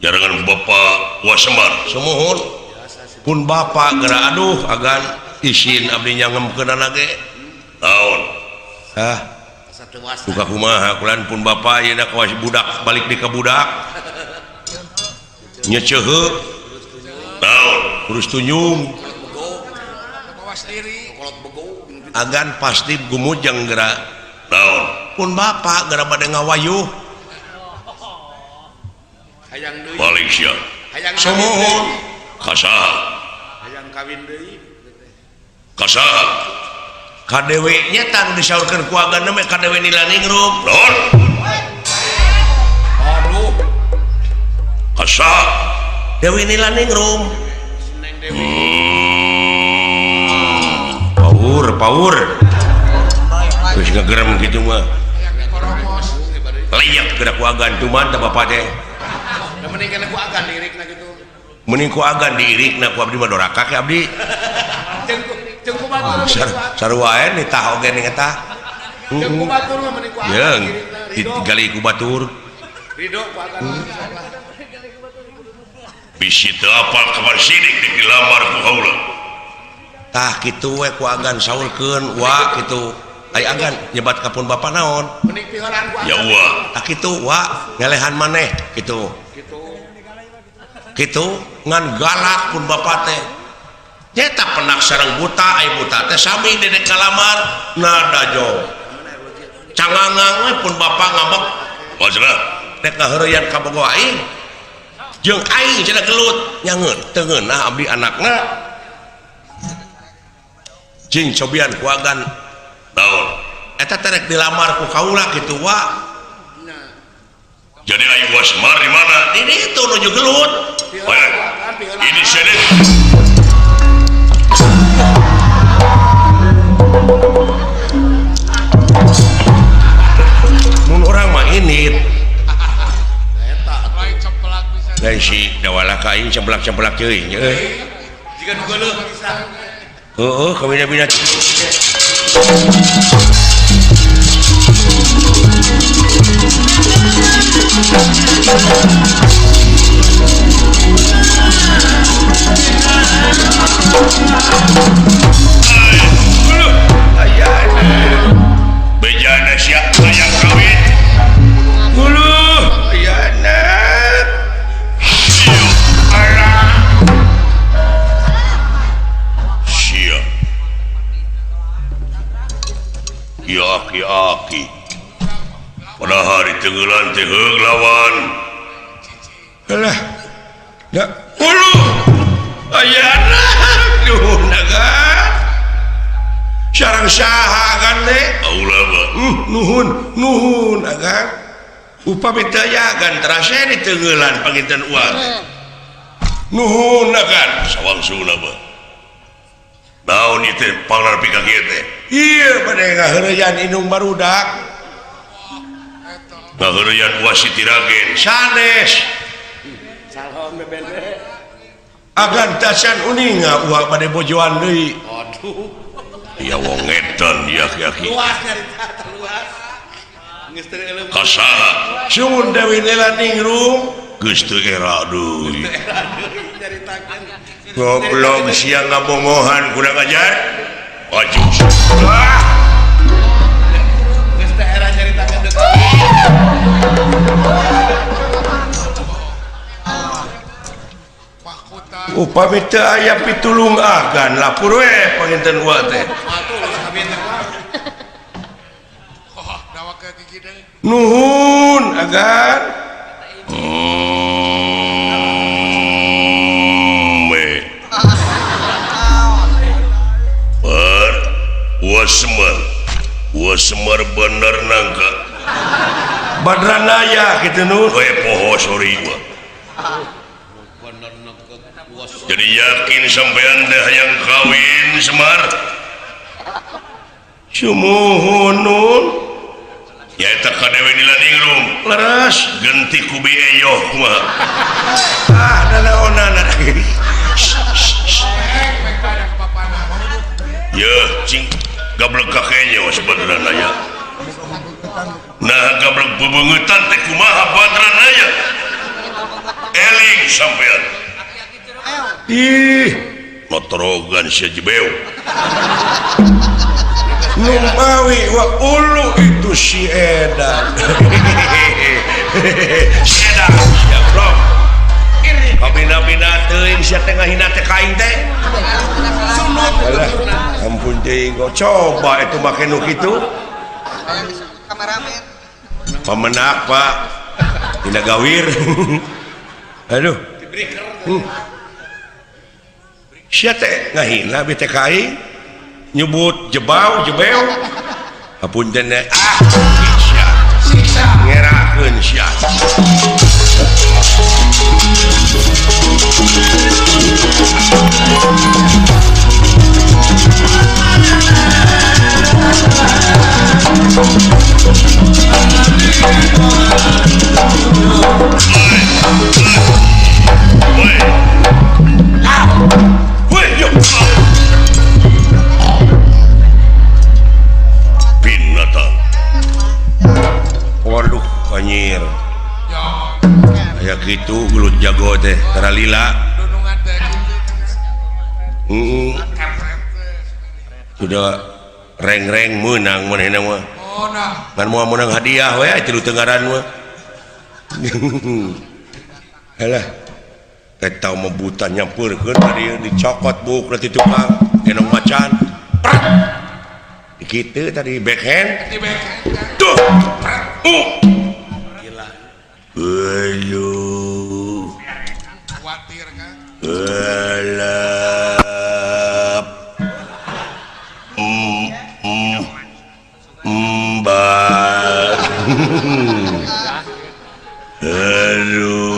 Nyarengan bapa Wa Semar. Sumuhun. Pun bapa geura aduh agan isin abdi nyangemkeunana ge. Naon? Hah. Duka kumaha kulan pun bapa ayeuna kawas budak balik di ka budak. Nyeceuheuh. Naon? Kurus tunjung. Agan pasti gumujeng geura. Naon? Pun bapa geura bade ngawayuh. Hayang deui. Balik sia. Hayang sumuhun. Kasaha? Hayang kawin deui. Kasaha? Ka Dewi nya tah disaurkeun ku agan mah ka Dewi Nilaningrum. Naon? Aduh. Asa Dewi Nilaningrum. Paur, paur. Geus ngagerem kitu mah. Layak geura ku agan cuman teh bapak teh. Da mending kana ku agan diirikna kitu. Mending ku agan diirikna ku abdi mah doraka ke abdi. Jeung ku batur sarua wae nitah oge ning eta. Jeung ku batur mah mending ku agan diirikna. Digali ku batur. Ridho ku agan. Bisi teu apal kabar sidik dilamar ku kaula. Tah kitu we ku agan saurkeun wa kitu. Ai agan nyebat ka pun bapa naon? Mending pihoran ku agan. Ya wa. Tah kitu wa ngelehan maneh kitu. Kitu. Kitu ngan galak pun bapa teh. Nyeta penak sareng buta, ai buta teh sami dedek kalamar nada jo. Cangangang we pun bapa ngambek. Maksudna rek ngaheureyan ka bogo aing. Jeung aing cenah gelut nyangeun teu ngeunah abdi anakna. Cing cobian ku agan naon? Eta teh rek dilamar ku kaula kitu wa. Jadi aing Semar di mana? Di ditu nuju gelut. Ini sedet. Mun urang mah init. Lain si dawala ka aing cemplak-cemplak teuing euy. Jiga nu geuleuh bisa. Heueuh kabina-bina. Bejana sia hayang kawin. Uluh, ayana. Alah. Sia. Ya aki-aki. Pada hari tenggelan teh heug lawan. Alah. Da uluh. Ayana. Nuhun agan. Sareng saha agan teh? Aula mah. Nuhun, nuhun agan. Upami teu aya agan terasa di tenggelan panginten uang. Nuhun agan sawangsulna mah. Naon ieu teh panglar pika kieu teh? Ieu bade ngaheureyan indung barudak. Ngaheureyan uas Siti Ragen sanes. Calon bebende. Agan tacan uninga uak bade bojoan deui. Aduh. Ya wong edan ya aki-aki. Luas nyarita luas. Geus teu euleum. Ka saha? Sumun Dewi Nilaningrum geus teu era deui. Goblok sia ngabongohan kurang ajar. Maju. Ah. Geus teu era nyaritakeun deui. Upami teu aya pitulung agan lapur we panginten uwa teh. Nuhun agan. Ber Semar bener nangka. Badranaya kitu nu. We poho sorry gua. Jadi yakin sampean teh hayang kawin Semar? Sumuhun nun. Nyaeta ka Dewi Nilaningrum. Leres genti ku bi eyoh kumaha. Ah nanaonan. Yeuh cing gablek ka kenyo Badranaya. Nah gablek bebeungetan teh kumaha Badranaya? Eling sampean. Ih, motorogan sia jebeu. Numawi wa ulu itu si edan. Si edan sia blok. Kabina-bina teuing sia teh ngahina teh ka aing teh. Alah, ampun teuing kok coba itu make nu kitu. Kameramen. Pamenak, Pak. Dina gawir. Aduh. Sia teh ngahina bi teh ka aing. Nyebut jebau jebeu hapunten teh ah siksa siksa ngerakeun sia. Binatang. Waduh anjir. Aya kitu gelut jago teh tara lila. Sudah reng-reng meunang manehna mah. Ngan moal meunang hadiah we tilu tenggaran mah. Halah. Eta mah buta nyampeurkeun tadi dicokot buuk ti tukang gendong macan. Kitu tadi backhand. Di backhand. Tuh. Gila. Aduh. Khawatir kan? Elap. Mbak. Aduh.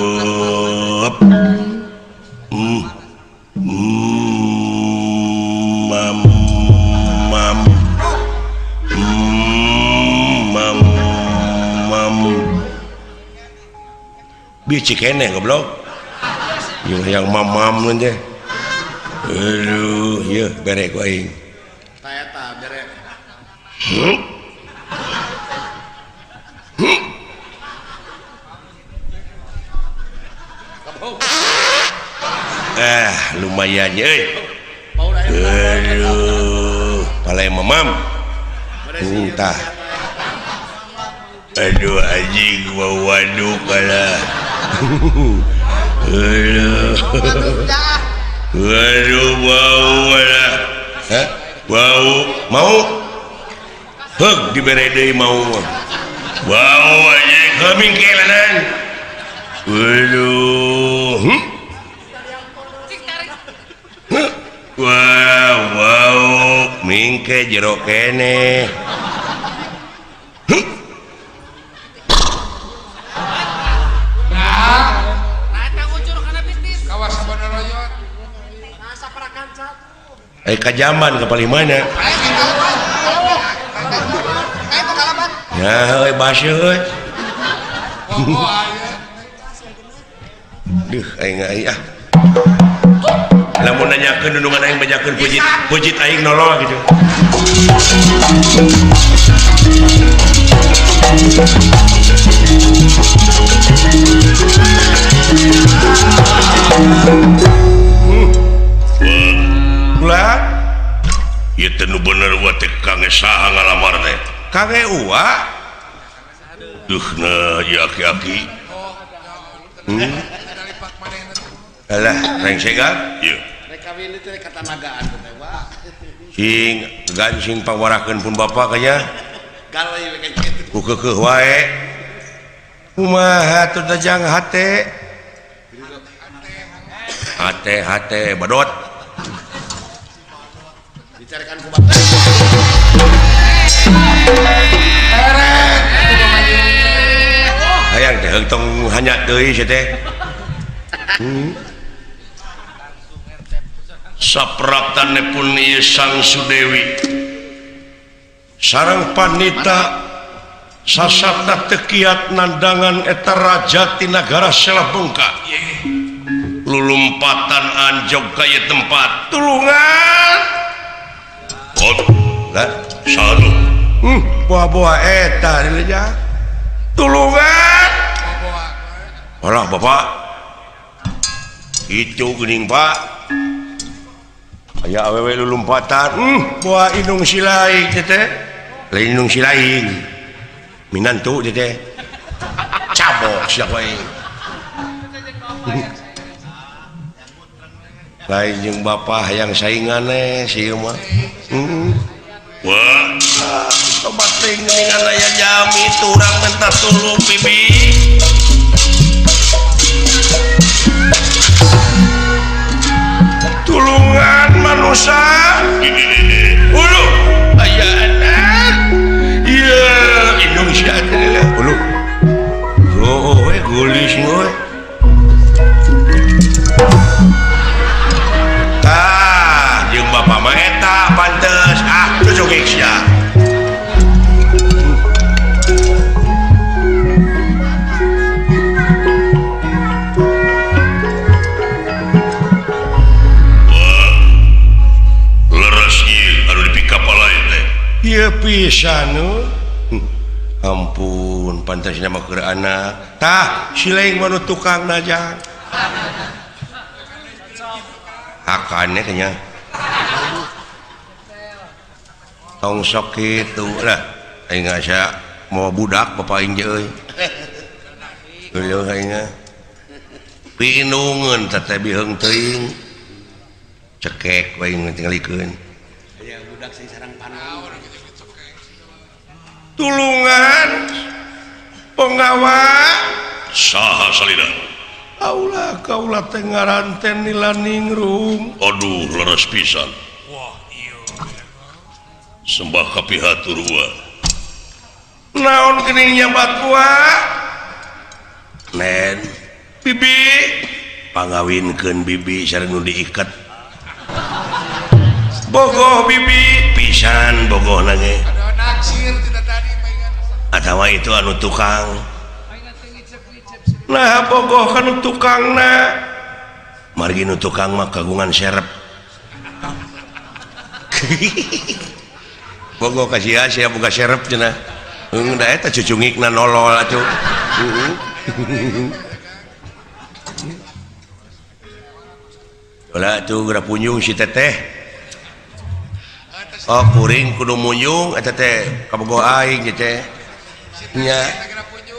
Mam mam mam mam. Bieu keneh goblok. Yung hayang mamam teh. Aduh, ieu bere ku aing. Ta eta bere. Lumayan euy. Aduh, palae mamam. Entah. Aduh anjing bau waduk kalah. Aduh. Aduh bau kalah. Hah? Bau mau? Heug dibere deui mau. Bau anjing heuh mingkelanan. Aduh. Wow, wow, mingke jero keneh. Kajaman ke paling mana? Ya, euy baseuh euy. Duh, aing aing ah. Lamun nanyakeun nundungan aing bajakeun pujit, pujit aing nolol gitu. Ulah ieu teh nu bener wa teh kange saha ngalamar teh? Kange uwa. Duh na ieu aki-aki. Alah, rengsegan? Ieu. Rek kawin teh katanagaan teh wa. Sing gancing pangwarakeun pun bapa kaya. Gawe we kitu. Ku keukeuh wae. Kumaha teu dajang hate? Hate hate badot. Dicarikan ku bapak. Hayang teh tong hanya deui sia teh. Sapraptane pun ieu Sang Sudewi sareng panita sasatna teu kiat nandangan eta raja ti nagara Selabengka. Lulumpatan anjog ka ieu tempat. Tulungan. Oh, lah, sanu. Buah-buah eta dileja. Tulungan. Alah, Bapak. Itu geuning, Pak. Aya awewe lulumpatan. Buah indung silaing teh teh. Lain indung silaing. Minantu teh teh. Cabok sia aing. Lain jeung bapa hayang saingan eh si ieu mah. Wah, tobat teuing geuningan aya jami turang minta tulung bibi. Tulungan manusia. Ulun. Pisan ampun pantasna mah keur anak tah sileng mah nu tukang najang hakane nya tong sok kitu lah aing asa mau budak bapak aing je euy geuleuh aing pinungeun teh biheung teuing cekek we aing tingalikeun aya budak sing sarang panon tulungan penggawa saha salira aula kaula teh ngaran teh Nilaningrum aduh leres pisan wah ieu sembah kapihatur wa naon geuning nyabat wa nen bibi pangawinkeun bibi sareng nu diiket bogoh bibi pisan bogohna ge atawa itu anu tukang nah bogoh kanu tukangna margi nu tukang mah kagungan serep bogoh ka sia sia boga serep cenah heung da eta cucungikna nolol atuh ulah atuh geura punjung si teteh oh kuring kudu munjung eta teh kabogoh aing teh nya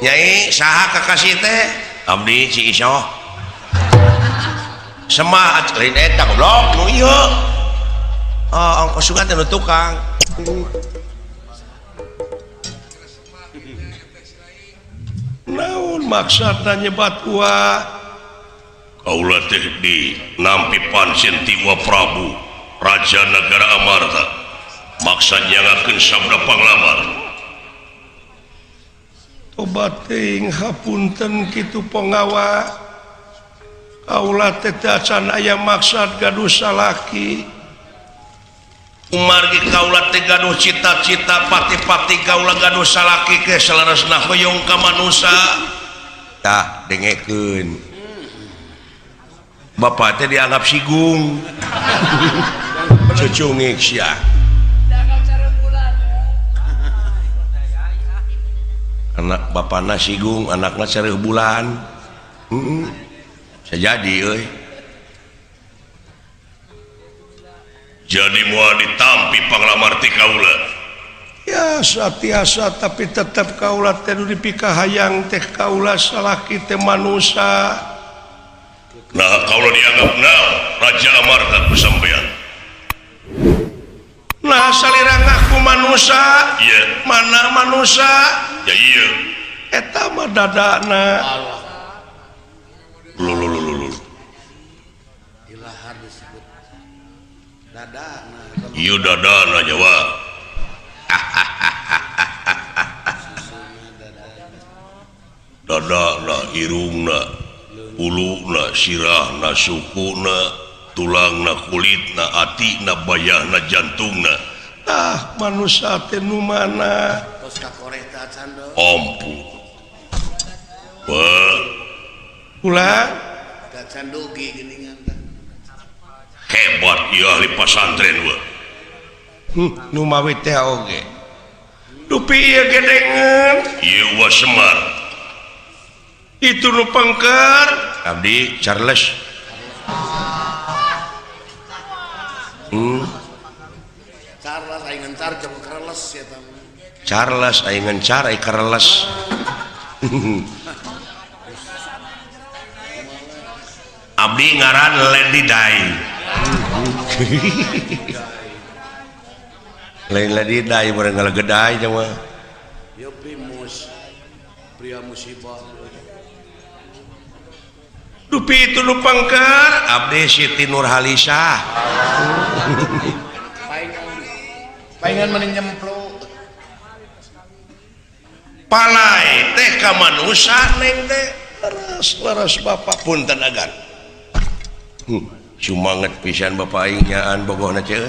nyai saha kakasih teh abdi si Isoh semah lain eta goblok nu ieu oh ongkos sugan teh nu tukang naon maksudna nyebat wa kaula teh di nampi pancen ti Wa Prabu Raja Negara Amarta maksa nyangakeun sabda panglamar tobat teuing hapunten kitu penggawa kaula teh acan aya maksad gaduh salaki umargi kaula teh gaduh cita-cita pati-pati kaula gaduh salaki ke saleresna hoyong ka manusa tah dengekeun bapak teh dianggap sigung cucungik sia anak bapana sigung anakna sareuh bulan bisa jadi euy jadi moal ditampi panglamar ti kaula ya satiasa tapi tetep kaula teh nu dipikahayang teh kaula salaki teh manusa nah kaula dianggap naon Raja Amarta ku sampean nah salira ngaku manusa ieu mana manusa ya iya eta mah dadana lulululul ilahar disebut dadana ieu dadana nyawa dadana irungna uluna sirahna sukuna tulangna kulitna atina bayahna jantungna tah manusa teh nu mana ampun wah ulah hebat ieu ahli pasantren we nu mawi teh oge dupi ieu gedengeun ieu wa Semar itu nu pengker abdi Charles Charles aing ngencar jeung kereles eta Charles aing ngencar aing kereles abdi ngaran Lady Dai lain Lady Dai bareng ngalegedai mah yo primus pria musibah dupi itu nu pengker abdi Siti Nurhalisah paingan mending nyemplung palai teh ka manusa neng teh leres leres bapak punten agan sumanget pisan bapak aing nyaan bogohna ceu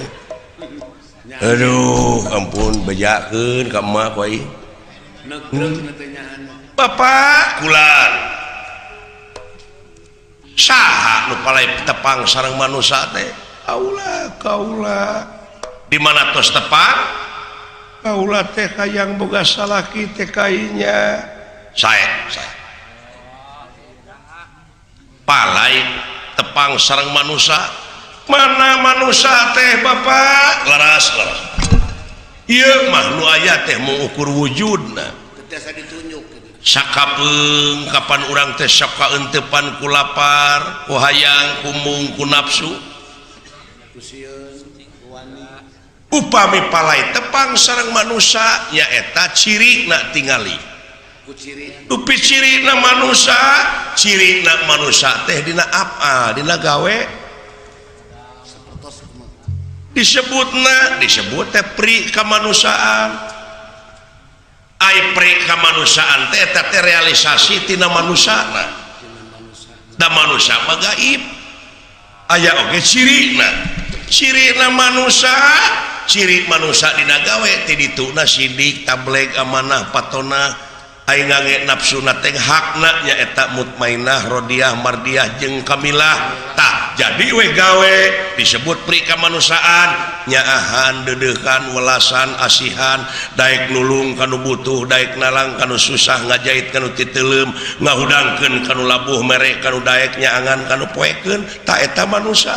aduh ampun bejakeun ka emak ku aing bapak kulan saha nu palai tepang sareng manusa teh aula kaula di mana tos tepang Kaula teh hayang boga salaki teh kainya. Sae, sae. Palai tepang sareng manusa. Mana manusa teh Bapak? Leras, leras. Ieu mah nu aya teh mengukur wujudna. Teu ditunjuk. Sakapeung kapan urang teh sok kaeunteupan ku lapar, ku hayang, ku mung, ku nafsu. Upami palai tepang sareng manusa nyaeta cirina tingali. Dupi cirina manusa, cirina manusa teh dina apa, dina gawe. Disebutna, disebut teh pri kamanusiaan. Ai pri kamanusiaan teh eta teh realisasi tina manusana. Da manusa mah gaib. Aya oge cirina. Cirina manusa, ciri manusa dina gawe ti dituna sidik, tableg, amanah, patona, ai ngange nafsuna teh hakna nyaeta mutmainah, rodiah, mardiah jeung kamilah. Tah jadi we gawe disebut pri kamanusiaan, nyaahan, deudeuhan, welasan, asihan, daek nulung kanu butuh, daek nalang kanu susah, ngajait kanu titeuleum, ngahudangkeun kanu labuh, mere kanu daek, nyaangan kanu poekeun, tah eta manusa.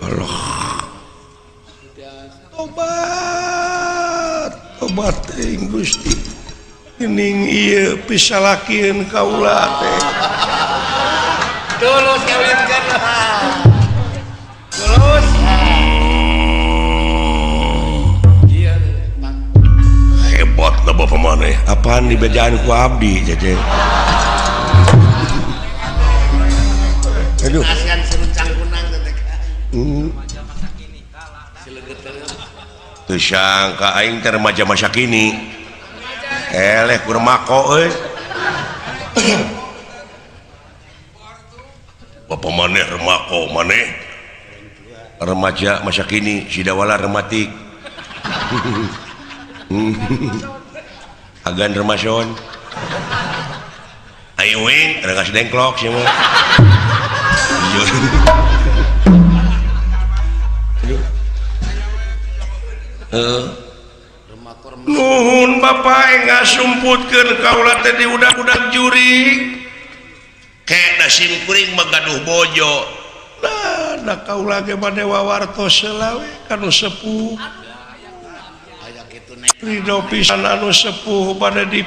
Allah. Tobat, tobat teuing Gusti. Ining ieu pisalakieun kaula teh. Tulus kawinkeun. Tulus. Iya, hebat lah bapak maneh. Apaan dibejaan ku abdi cece. Aduh. Kasihan seruncang kunang teh. Teu sangka aing teh remaja masa kini. Eleh ku remako euy. Bapak maneh remako maneh. Remaja masa kini sidawala rematik. Agan remason. Ayo wing rengas dengklok sia mah. Nuhun Bapak ngasumputkeun kaula teh di udag-udag jurig. Kek da sim kuring mah gaduh bojo. Nah, da kaula ge bade wawartos heula we kanu sepuh. Ridho pisan anu sepuh bade di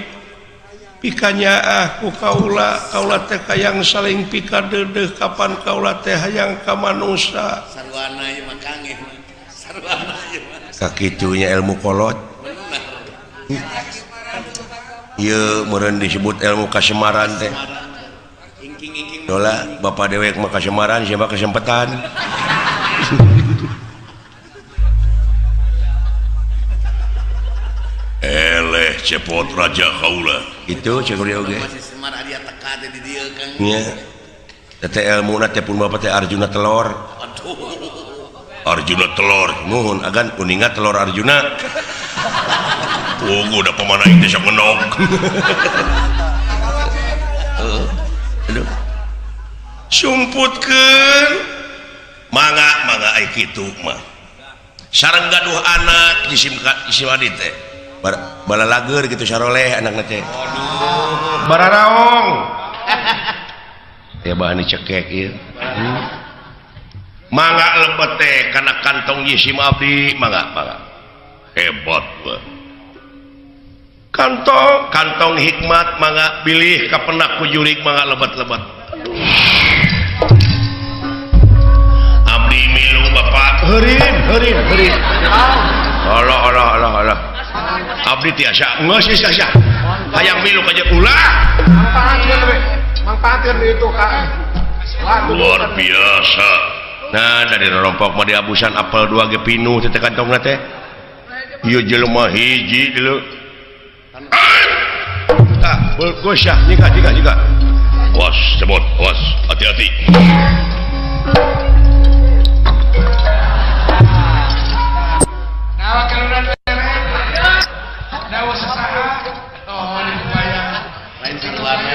pikanyaah ku kaula, kaula teh hayang saling pikadeudeuh kapan kaula teh hayang ka manusa. Sarwana ieu mah kange. Sarwana ieu mah. Kakitunya ilmu kolot. Ieu meureun disebut ilmu kasemaran teh. Dola bapak dewek mah kasemaran siapa kesempetan. Eleh cepot raja kaula. Itu cek dia oge. Nya. Teh ilmuna teh pun bapak teh Arjuna telor. Arjuna telor, nuhun agan uninga telor Arjuna. Oh, udah pemana itu sok ngenog. Aduh. Sumputkeun. Mangga mangga ai kitu mah. Sareng gaduh anak jisim jisim adi teh. Balalager gitu saroleh anakna teh. Aduh. Bararaong. Ya bahan dicekek ieu. Mangga lebet teh kana kantong jisim abdi, mangga mangga. Hebat mah. Kantong kantong hikmat mangga bilih kapenak ku jurig mangga lebet-lebet. Abdi milu bapak heurin heurin heurin. Allah Allah Allah Allah. Abdi tiasa geus geus tiasa. Hayang milu ka ulah. Mangpaatkeun we. Mangpaatkeun itu ka. Luar biasa. Nah dari rompok mah diabusan apel 2 ge pinuh teh kantongna teh. Ieu jelema hiji deuleu. Ah, bagus ya, jika jika jika. Awas, cebot, awas, hati-hati. Nawa kaluran lere. Nawa sasaha. Oh, dibayar. Lain saruana.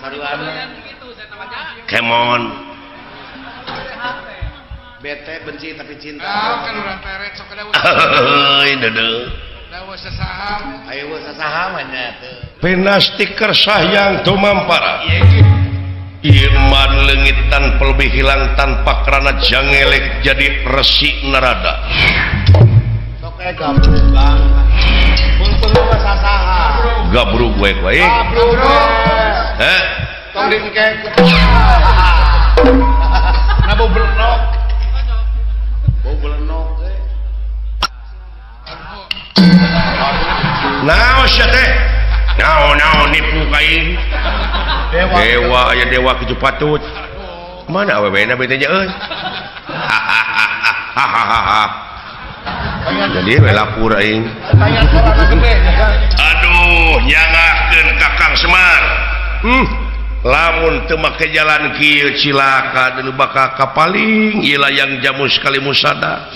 Saruana. Kemon. Bete benci tapi cinta. Ah, kan urang teret sok ada. Heuy deudeuh. Dawa sasaham. Ayo sasaham nya teu. Penasti kersahyang tumampara. Iman leungit tanpa lebih hilang tanpa kerana jangelek jadi resi narada. Sok eh gabrug bang. Untung mah sasaha. Gabrug we we. Gabrug. Heh. Tong dingkek. Na bau belenok. Bau belenok eh. Naon sia teh? Naon-naon nipu ka aing. Dewa aya dewa kitu patut. Mana awewena bete nya euy. Hahaha. Jadi we lapur aing. Aduh, nyangakeun Kakang Semar. Lamun teu make jalan kieu cilaka deuleu bakal kapaling ieu layang jamu sekali musada.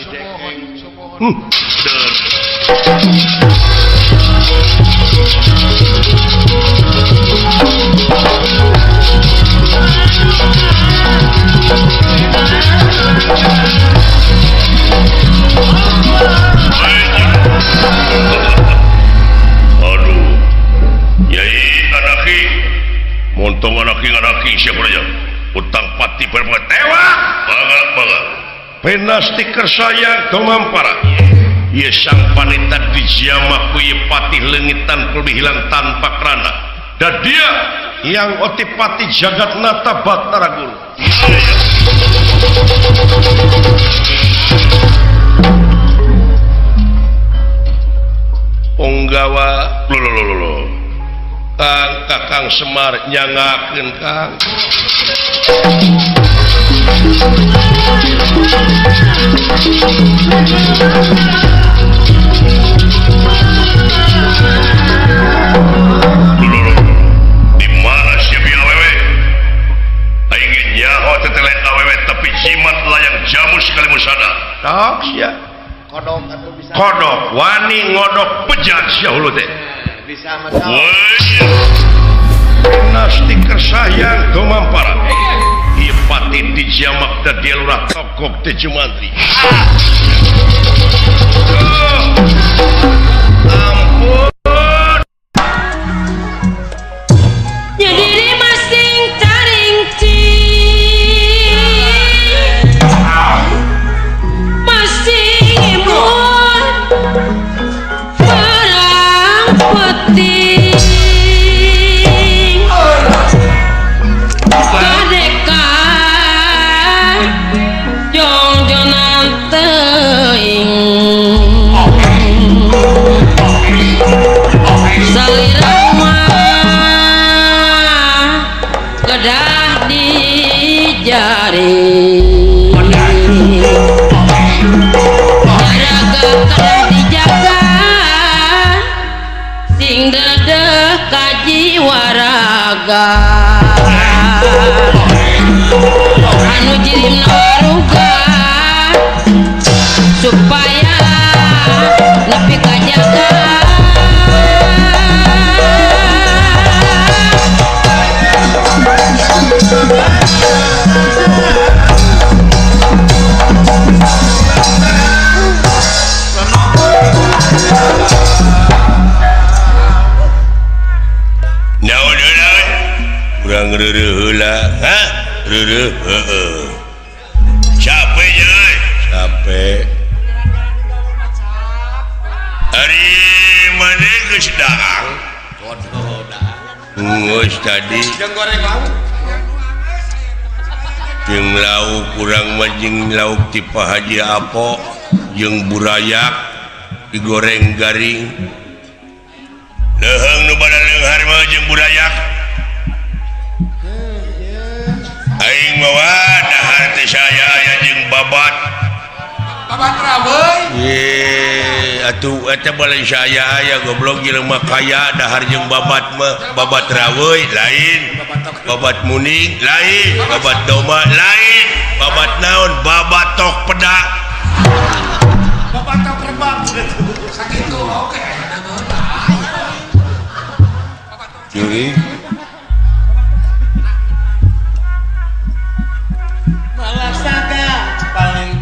Aduh, Yai anaki, montong anaki anaki siapa aja, utang pati berbuat tewa, bangga bangga. Penasti kersayang tumampara. Ye sang panita dijamak ku ye patih leungitan lebih hilang tanpa kerana. Dan dia yang otipati jagat nata batara guru. Ponggawa lolololo. Kang Kakang Semar nyangakeun Kang. Di mana siap awewe? Aing nyaho tetelet awewe tapi jimat layang jamu sekali musada. Tok sia. Kodok atuh bisa. Kodok wani ngodok bejat sia hulu teh. Bisa mah. Nasti kersayang tumampara. Ieu pati dijamak da dia lurah tokok teh jumantri. Ampun. Nyadiri masing caringci masing imun perang peti kadeka jongjonan teuing salira mah kedah dijari raga kedah dijaga sing dedeh kajiwa raga anu jirimna waruga supaya nepi kajaga. Naon heula we? Urang reureuh heula. Hah? Reureuh heueuh. Capek nya euy. Capek. Ari maneh geus daang? Kodo daang. Geus tadi. Jeung goreng lauk. Jeung lauk urang mah jeung lauk ti Pak Haji Apo jeung burayak digoreng garing. Leuheung nu bada leunghar mah jeung burayak. Aing mah dahar teh saya aya jeung babat. Babat raweuy. Ye, atuh eta balen saya aya goblok jelema kaya dahar jeung babat mah, babat raweuy lain, babat muning lain, babat domba lain, babat naon, babat tok pedak. Babat tok rebak. Sakitu oke. Juri. Malah saga paling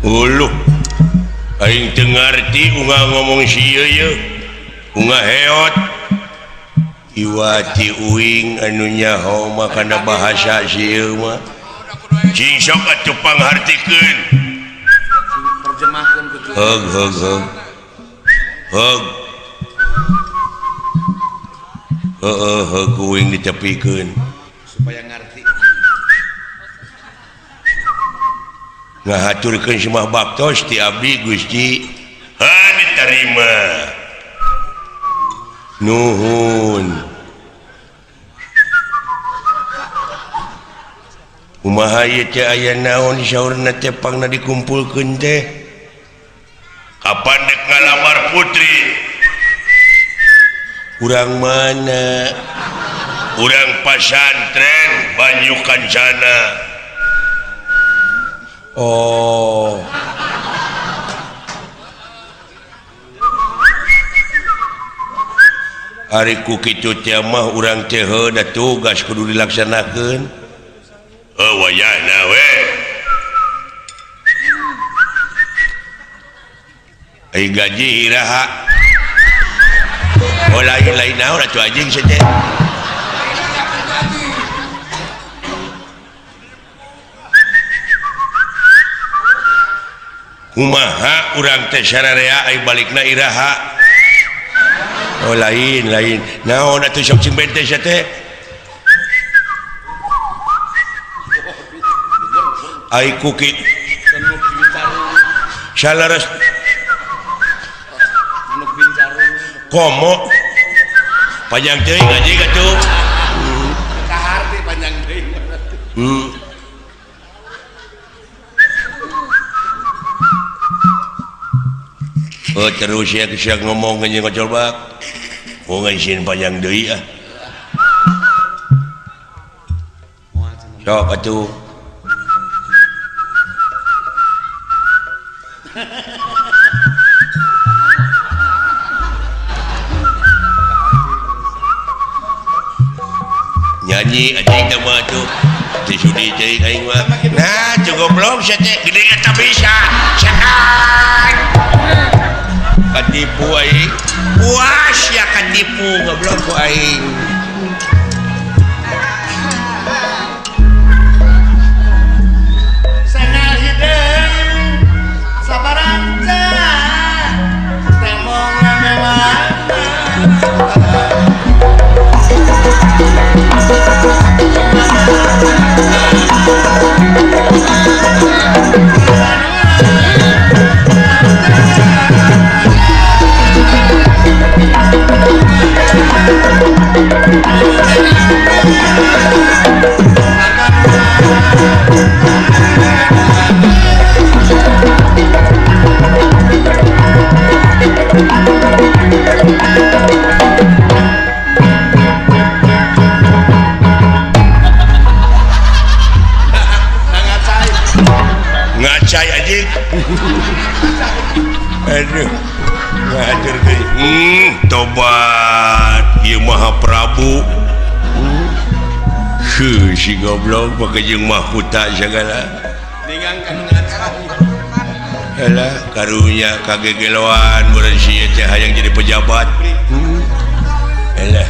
Uluh aing teu ngarti unga ngomong sieu ye unga heot iwati uing anu nyaho mah kana bahasa sieu mah cing sok atuh panghartikeun terjemahkeun ku heug heug heug heug heeh heug uing ditepikeun supaya ngarti ngahaturkeun semah baktos ti abdi Gusti ha diterima nuhun kumaha ieu teh aya naon saurna teh pangna dikumpulkeun teh kapan dek ngalamar putri urang mana urang pasantren Banyu Kancana. Oh ari ku kitu teh mah urang teh heuh da tugas kudu dilaksanakeun heuh wayahna we ai gaji iraha oh lain-lain naon atuh anjing sia teh kumaha urang teh sararea ai balikna iraha oh lain lain naon atuh sok cing bente sia teh ai ku kitu salares komo panjang teuing anjing atuh kaharti panjang teuing oh terus ya siang ngomong anjing ngocol bak mau ngaisin panjang deui ah sok atuh nyanyi anjing teh mah atuh teu sudi teuing aing mah nah cukup goblok sia teh gede eta bisa sakan katipu aing puas ya katipu goblok ku aing sangal hideung sabaranca temong mewah Ngacai anjing aduh ngajar deui tobat ieu Maha Prabu heuh si goblok make jeung mahkota sagala ningangkan ngacai halah karunya kagegeloan meureun si teh hayang jadi pejabat halah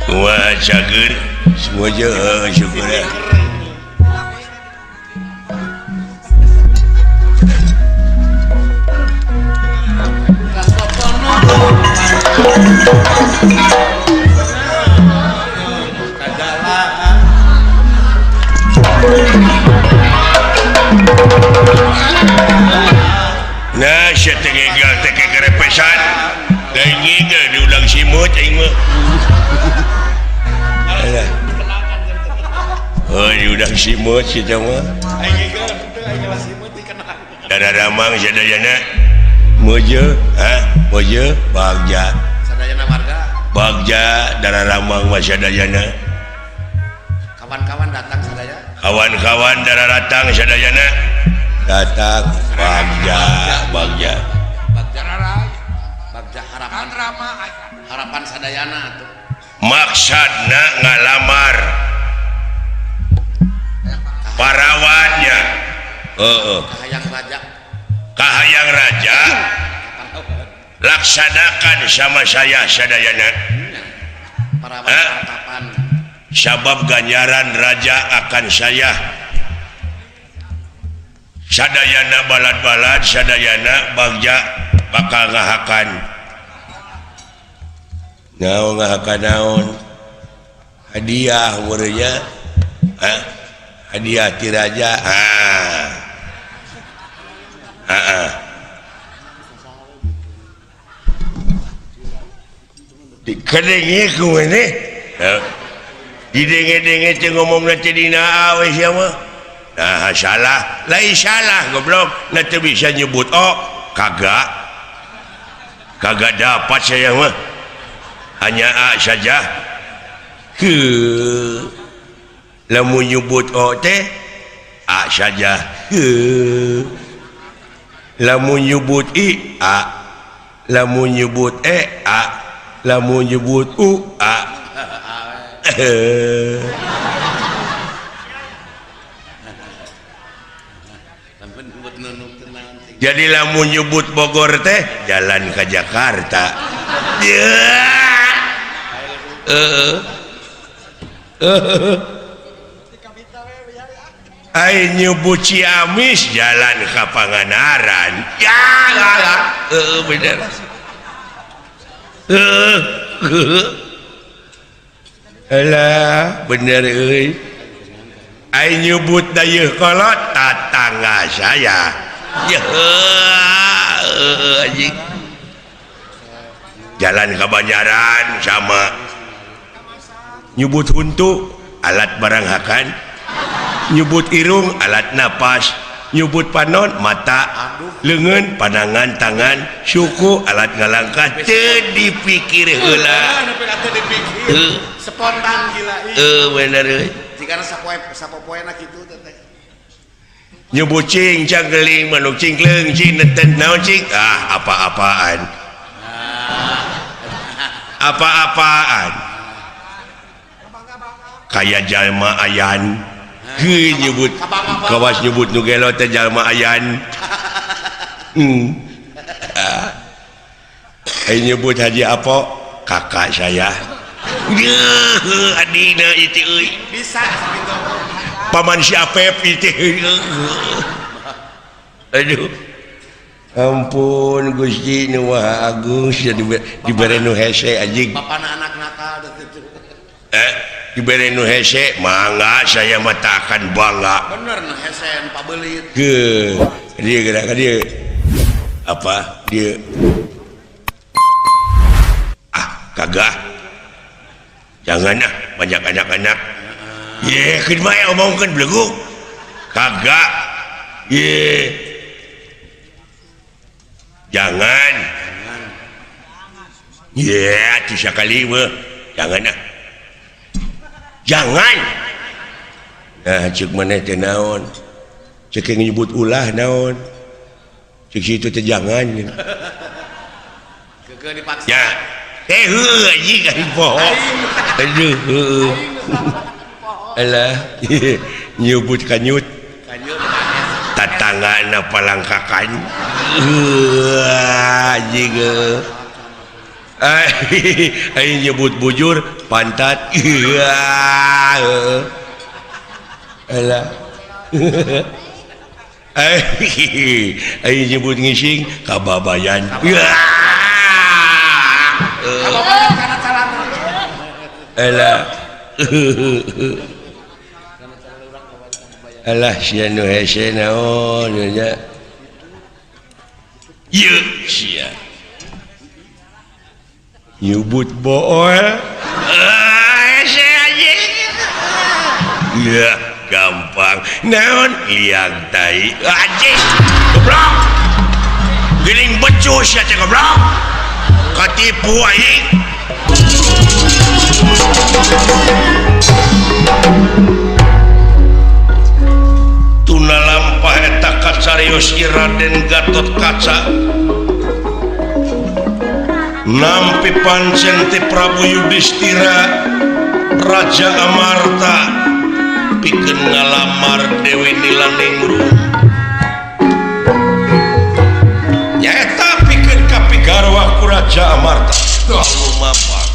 kumaha cager semua je syukur ah. Nah, sia teh gegal teh kegerepesan. Deui ge diundang simut aing mah. Alah. Oh, diundang simut si teh mah. Aing gegal teh aing lah simut dikenal. Daramang sadayana mojo, ha? Mojo bagja. Sadayana warga. Bagja Dararamang mah sadayana. Kawan-kawan datang sadaya. Kawan-kawan dararatang sadayana. Datang bagja bagja bagja bagja harapan harapan sadayana atuh maksudna ngalamar parawannya Heeh. Kahayang raja. Kahayang raja laksanakan sama saya sadayana. Para Sabab ganjaran raja akan saya sadayana balad-balad sadayana bagja bakal ngahakan. Naon ngahakan naon? Hadiah meureunnya. Hah? Hadiah ti raja. Ah. Heeh. Dikadenge ku maneh. Didenge-denge teh ngomongna teh dina awe sia mah. Nah salah, lain salah goblok, na teu bisa nyebut oh kagak. Kagak dapat saya mah. Hanya A saja. Heuh. Lamun nyebut O teh A saja. Heuh. Lamun nyebut I A. Lamun nyebut E A. Lamun nyebut U A. Jadi lamun nyebut Bogor teh jalan ke Jakarta. Ai nyebut Ciamis jalan ke Pangandaran. Ya lah, bener. Alah, bener euy. Ai nyebut Dayeuhkolot tatangga saya. Anjing. Jalan ke Banjaran sama. Nyebut huntu alat barang hakan. Nyebut irung alat napas. Nyebut panon mata, leungeun pandangan tangan, suku alat ngalangkah teu dipikir heula. Spontan gila. Bener euy. Jigana sapoe sapopoena kitu teh. Nyebut cing cangkeling manuk cingkleung cing neten naon cing ah apa-apaan. Apa-apaan. Kaya jalma ayan. Heuh nyebut kawas nyebut nu gelo teh jalma ayan. Ai nyebut Haji Apo kakak saya. Yeuh adina itu euy. Bisa sakitu. Paman si Apep itu. Aduh. Ampun Gusti nu Maha Agung sia dibere nu hese anjing. Bapana anak nakal teh. Dibere nu hese mangga saya mah tak akan bangga. Bener nu hese nu pabelit. Heuh, dia gerak dia. Apa? Dia. Ah, kagak. Jangan ah, banyak anak-anak. Ye, keun bae omongkeun beleguk. Kagak. Ye. Jangan. Ye, atuh sakali mah. Jangan ah. Jangan. Nah, ceuk maneh teh naon? Ceuk nyebut ulah naon? Ceuk situ teh jangan. Keukeuh dipaksa. Ya. Eh heuh anjing aing poho. Aduh heuh. Alah, nyebut kanyut. Kanyut tatanggana palangkakan. Heuh anjing. Aing nyebut bujur pantat. Alah. Aing nyebut ngising kababayan. Kababayan kana calana. Alah. Alah sia nu hese naon nya. Ieu sia. Nyebut bool. Hese anjing. Ya gampang. Naon liang tai. Anjing. Goblok. Geuning becus sia teh goblok. Katipu aing. Tuna lampah eta kacarios Raden Gatot Kaca. Nampi pancen ti Prabu Yudhistira Raja Amarta pikeun ngalamar Dewi Nilaningrum. Raja Amarta. Lumampah.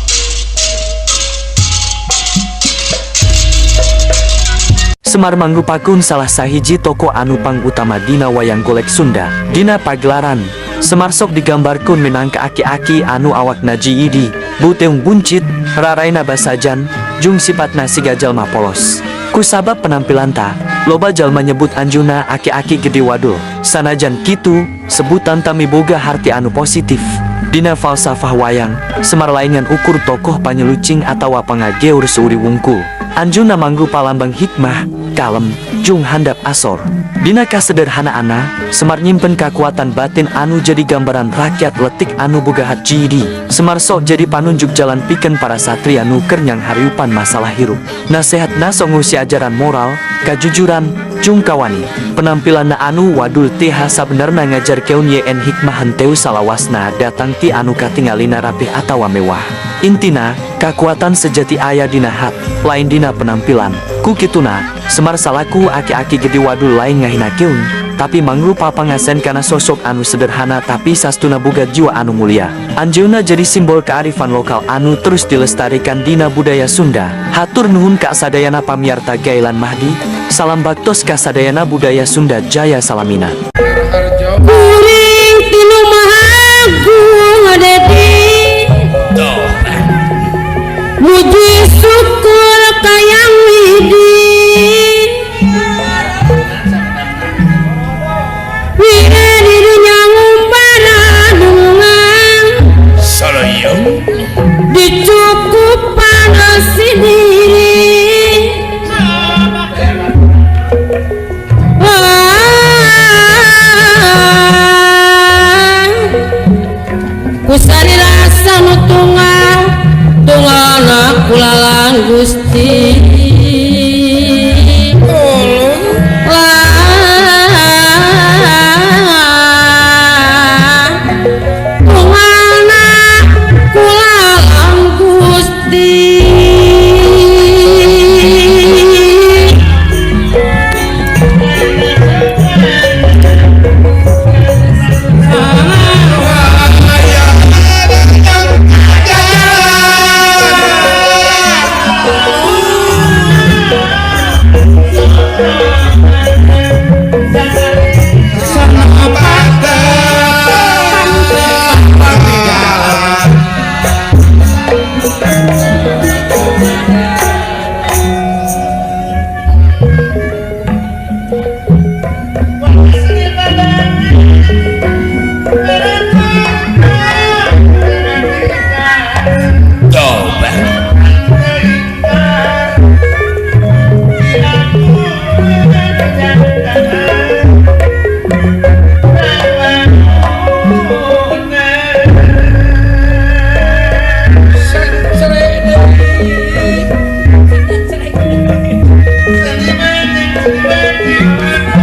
Semar mangrupakeun salah sahiji tokoh anu pangutama dina wayang golek Sunda. Dina pagelaran, Semar sok digambarkeun minangka aki-aki anu awakna jiidi, beuteung buncit, raraina basajan, jeung sipatna siga jalma polos. Kusabab penampilan ta, loba jalma nyebut anjeunna aki-aki gede wadul. Sanajan kitu, sebutan ta miboga harti anu positif. Dina falsafah wayang, Semar lain ngan ukur tokoh panyelucing atawa pangageur seuri wungkul. Anjeunna mangrupa lambang hikmah, kalem, jeung handap asor. Dina kasederhanaanna, Semar nyimpen kakuatan batin anu jadi gambaran rakyat letik anu boga hatjidi. Semar sok jadi panunjuk jalan pikeun para satria nu keur nyanghareupan masalah hirup. Nasehatna sok ngeusi ajaran moral, kajujuran, jeung kawani. Penampilanna anu wadul teh sabenerna ngajarkeun yen hikmah henteu salawasna datang ti anu katingalina rapih atawa mewah. Intina, kakuatan sejati aya dina hat, lain dina penampilan. Ku kituna, Semar salaku aki-aki gede wadul lain ngahinakeun, tapi mangrupa pangasen kana sosok anu sederhana tapi sastuna boga jiwa anu mulia. Anjeunna jadi simbol kearifan lokal anu terus dilestarikan dina budaya Sunda. Hatur nuhun ka sadayana pamiarta Gailan Mahdi, salam baktos ka sadayana budaya Sunda jaya salamina. Kuring tinu Maha Dedi muji syukur kayang widi widi di dunya ngumbara dunungan dicukupan sendiri. Kusari rasa nu tunggal tunggalna kulalang Gusti. Tunggalna kulalang Gusti.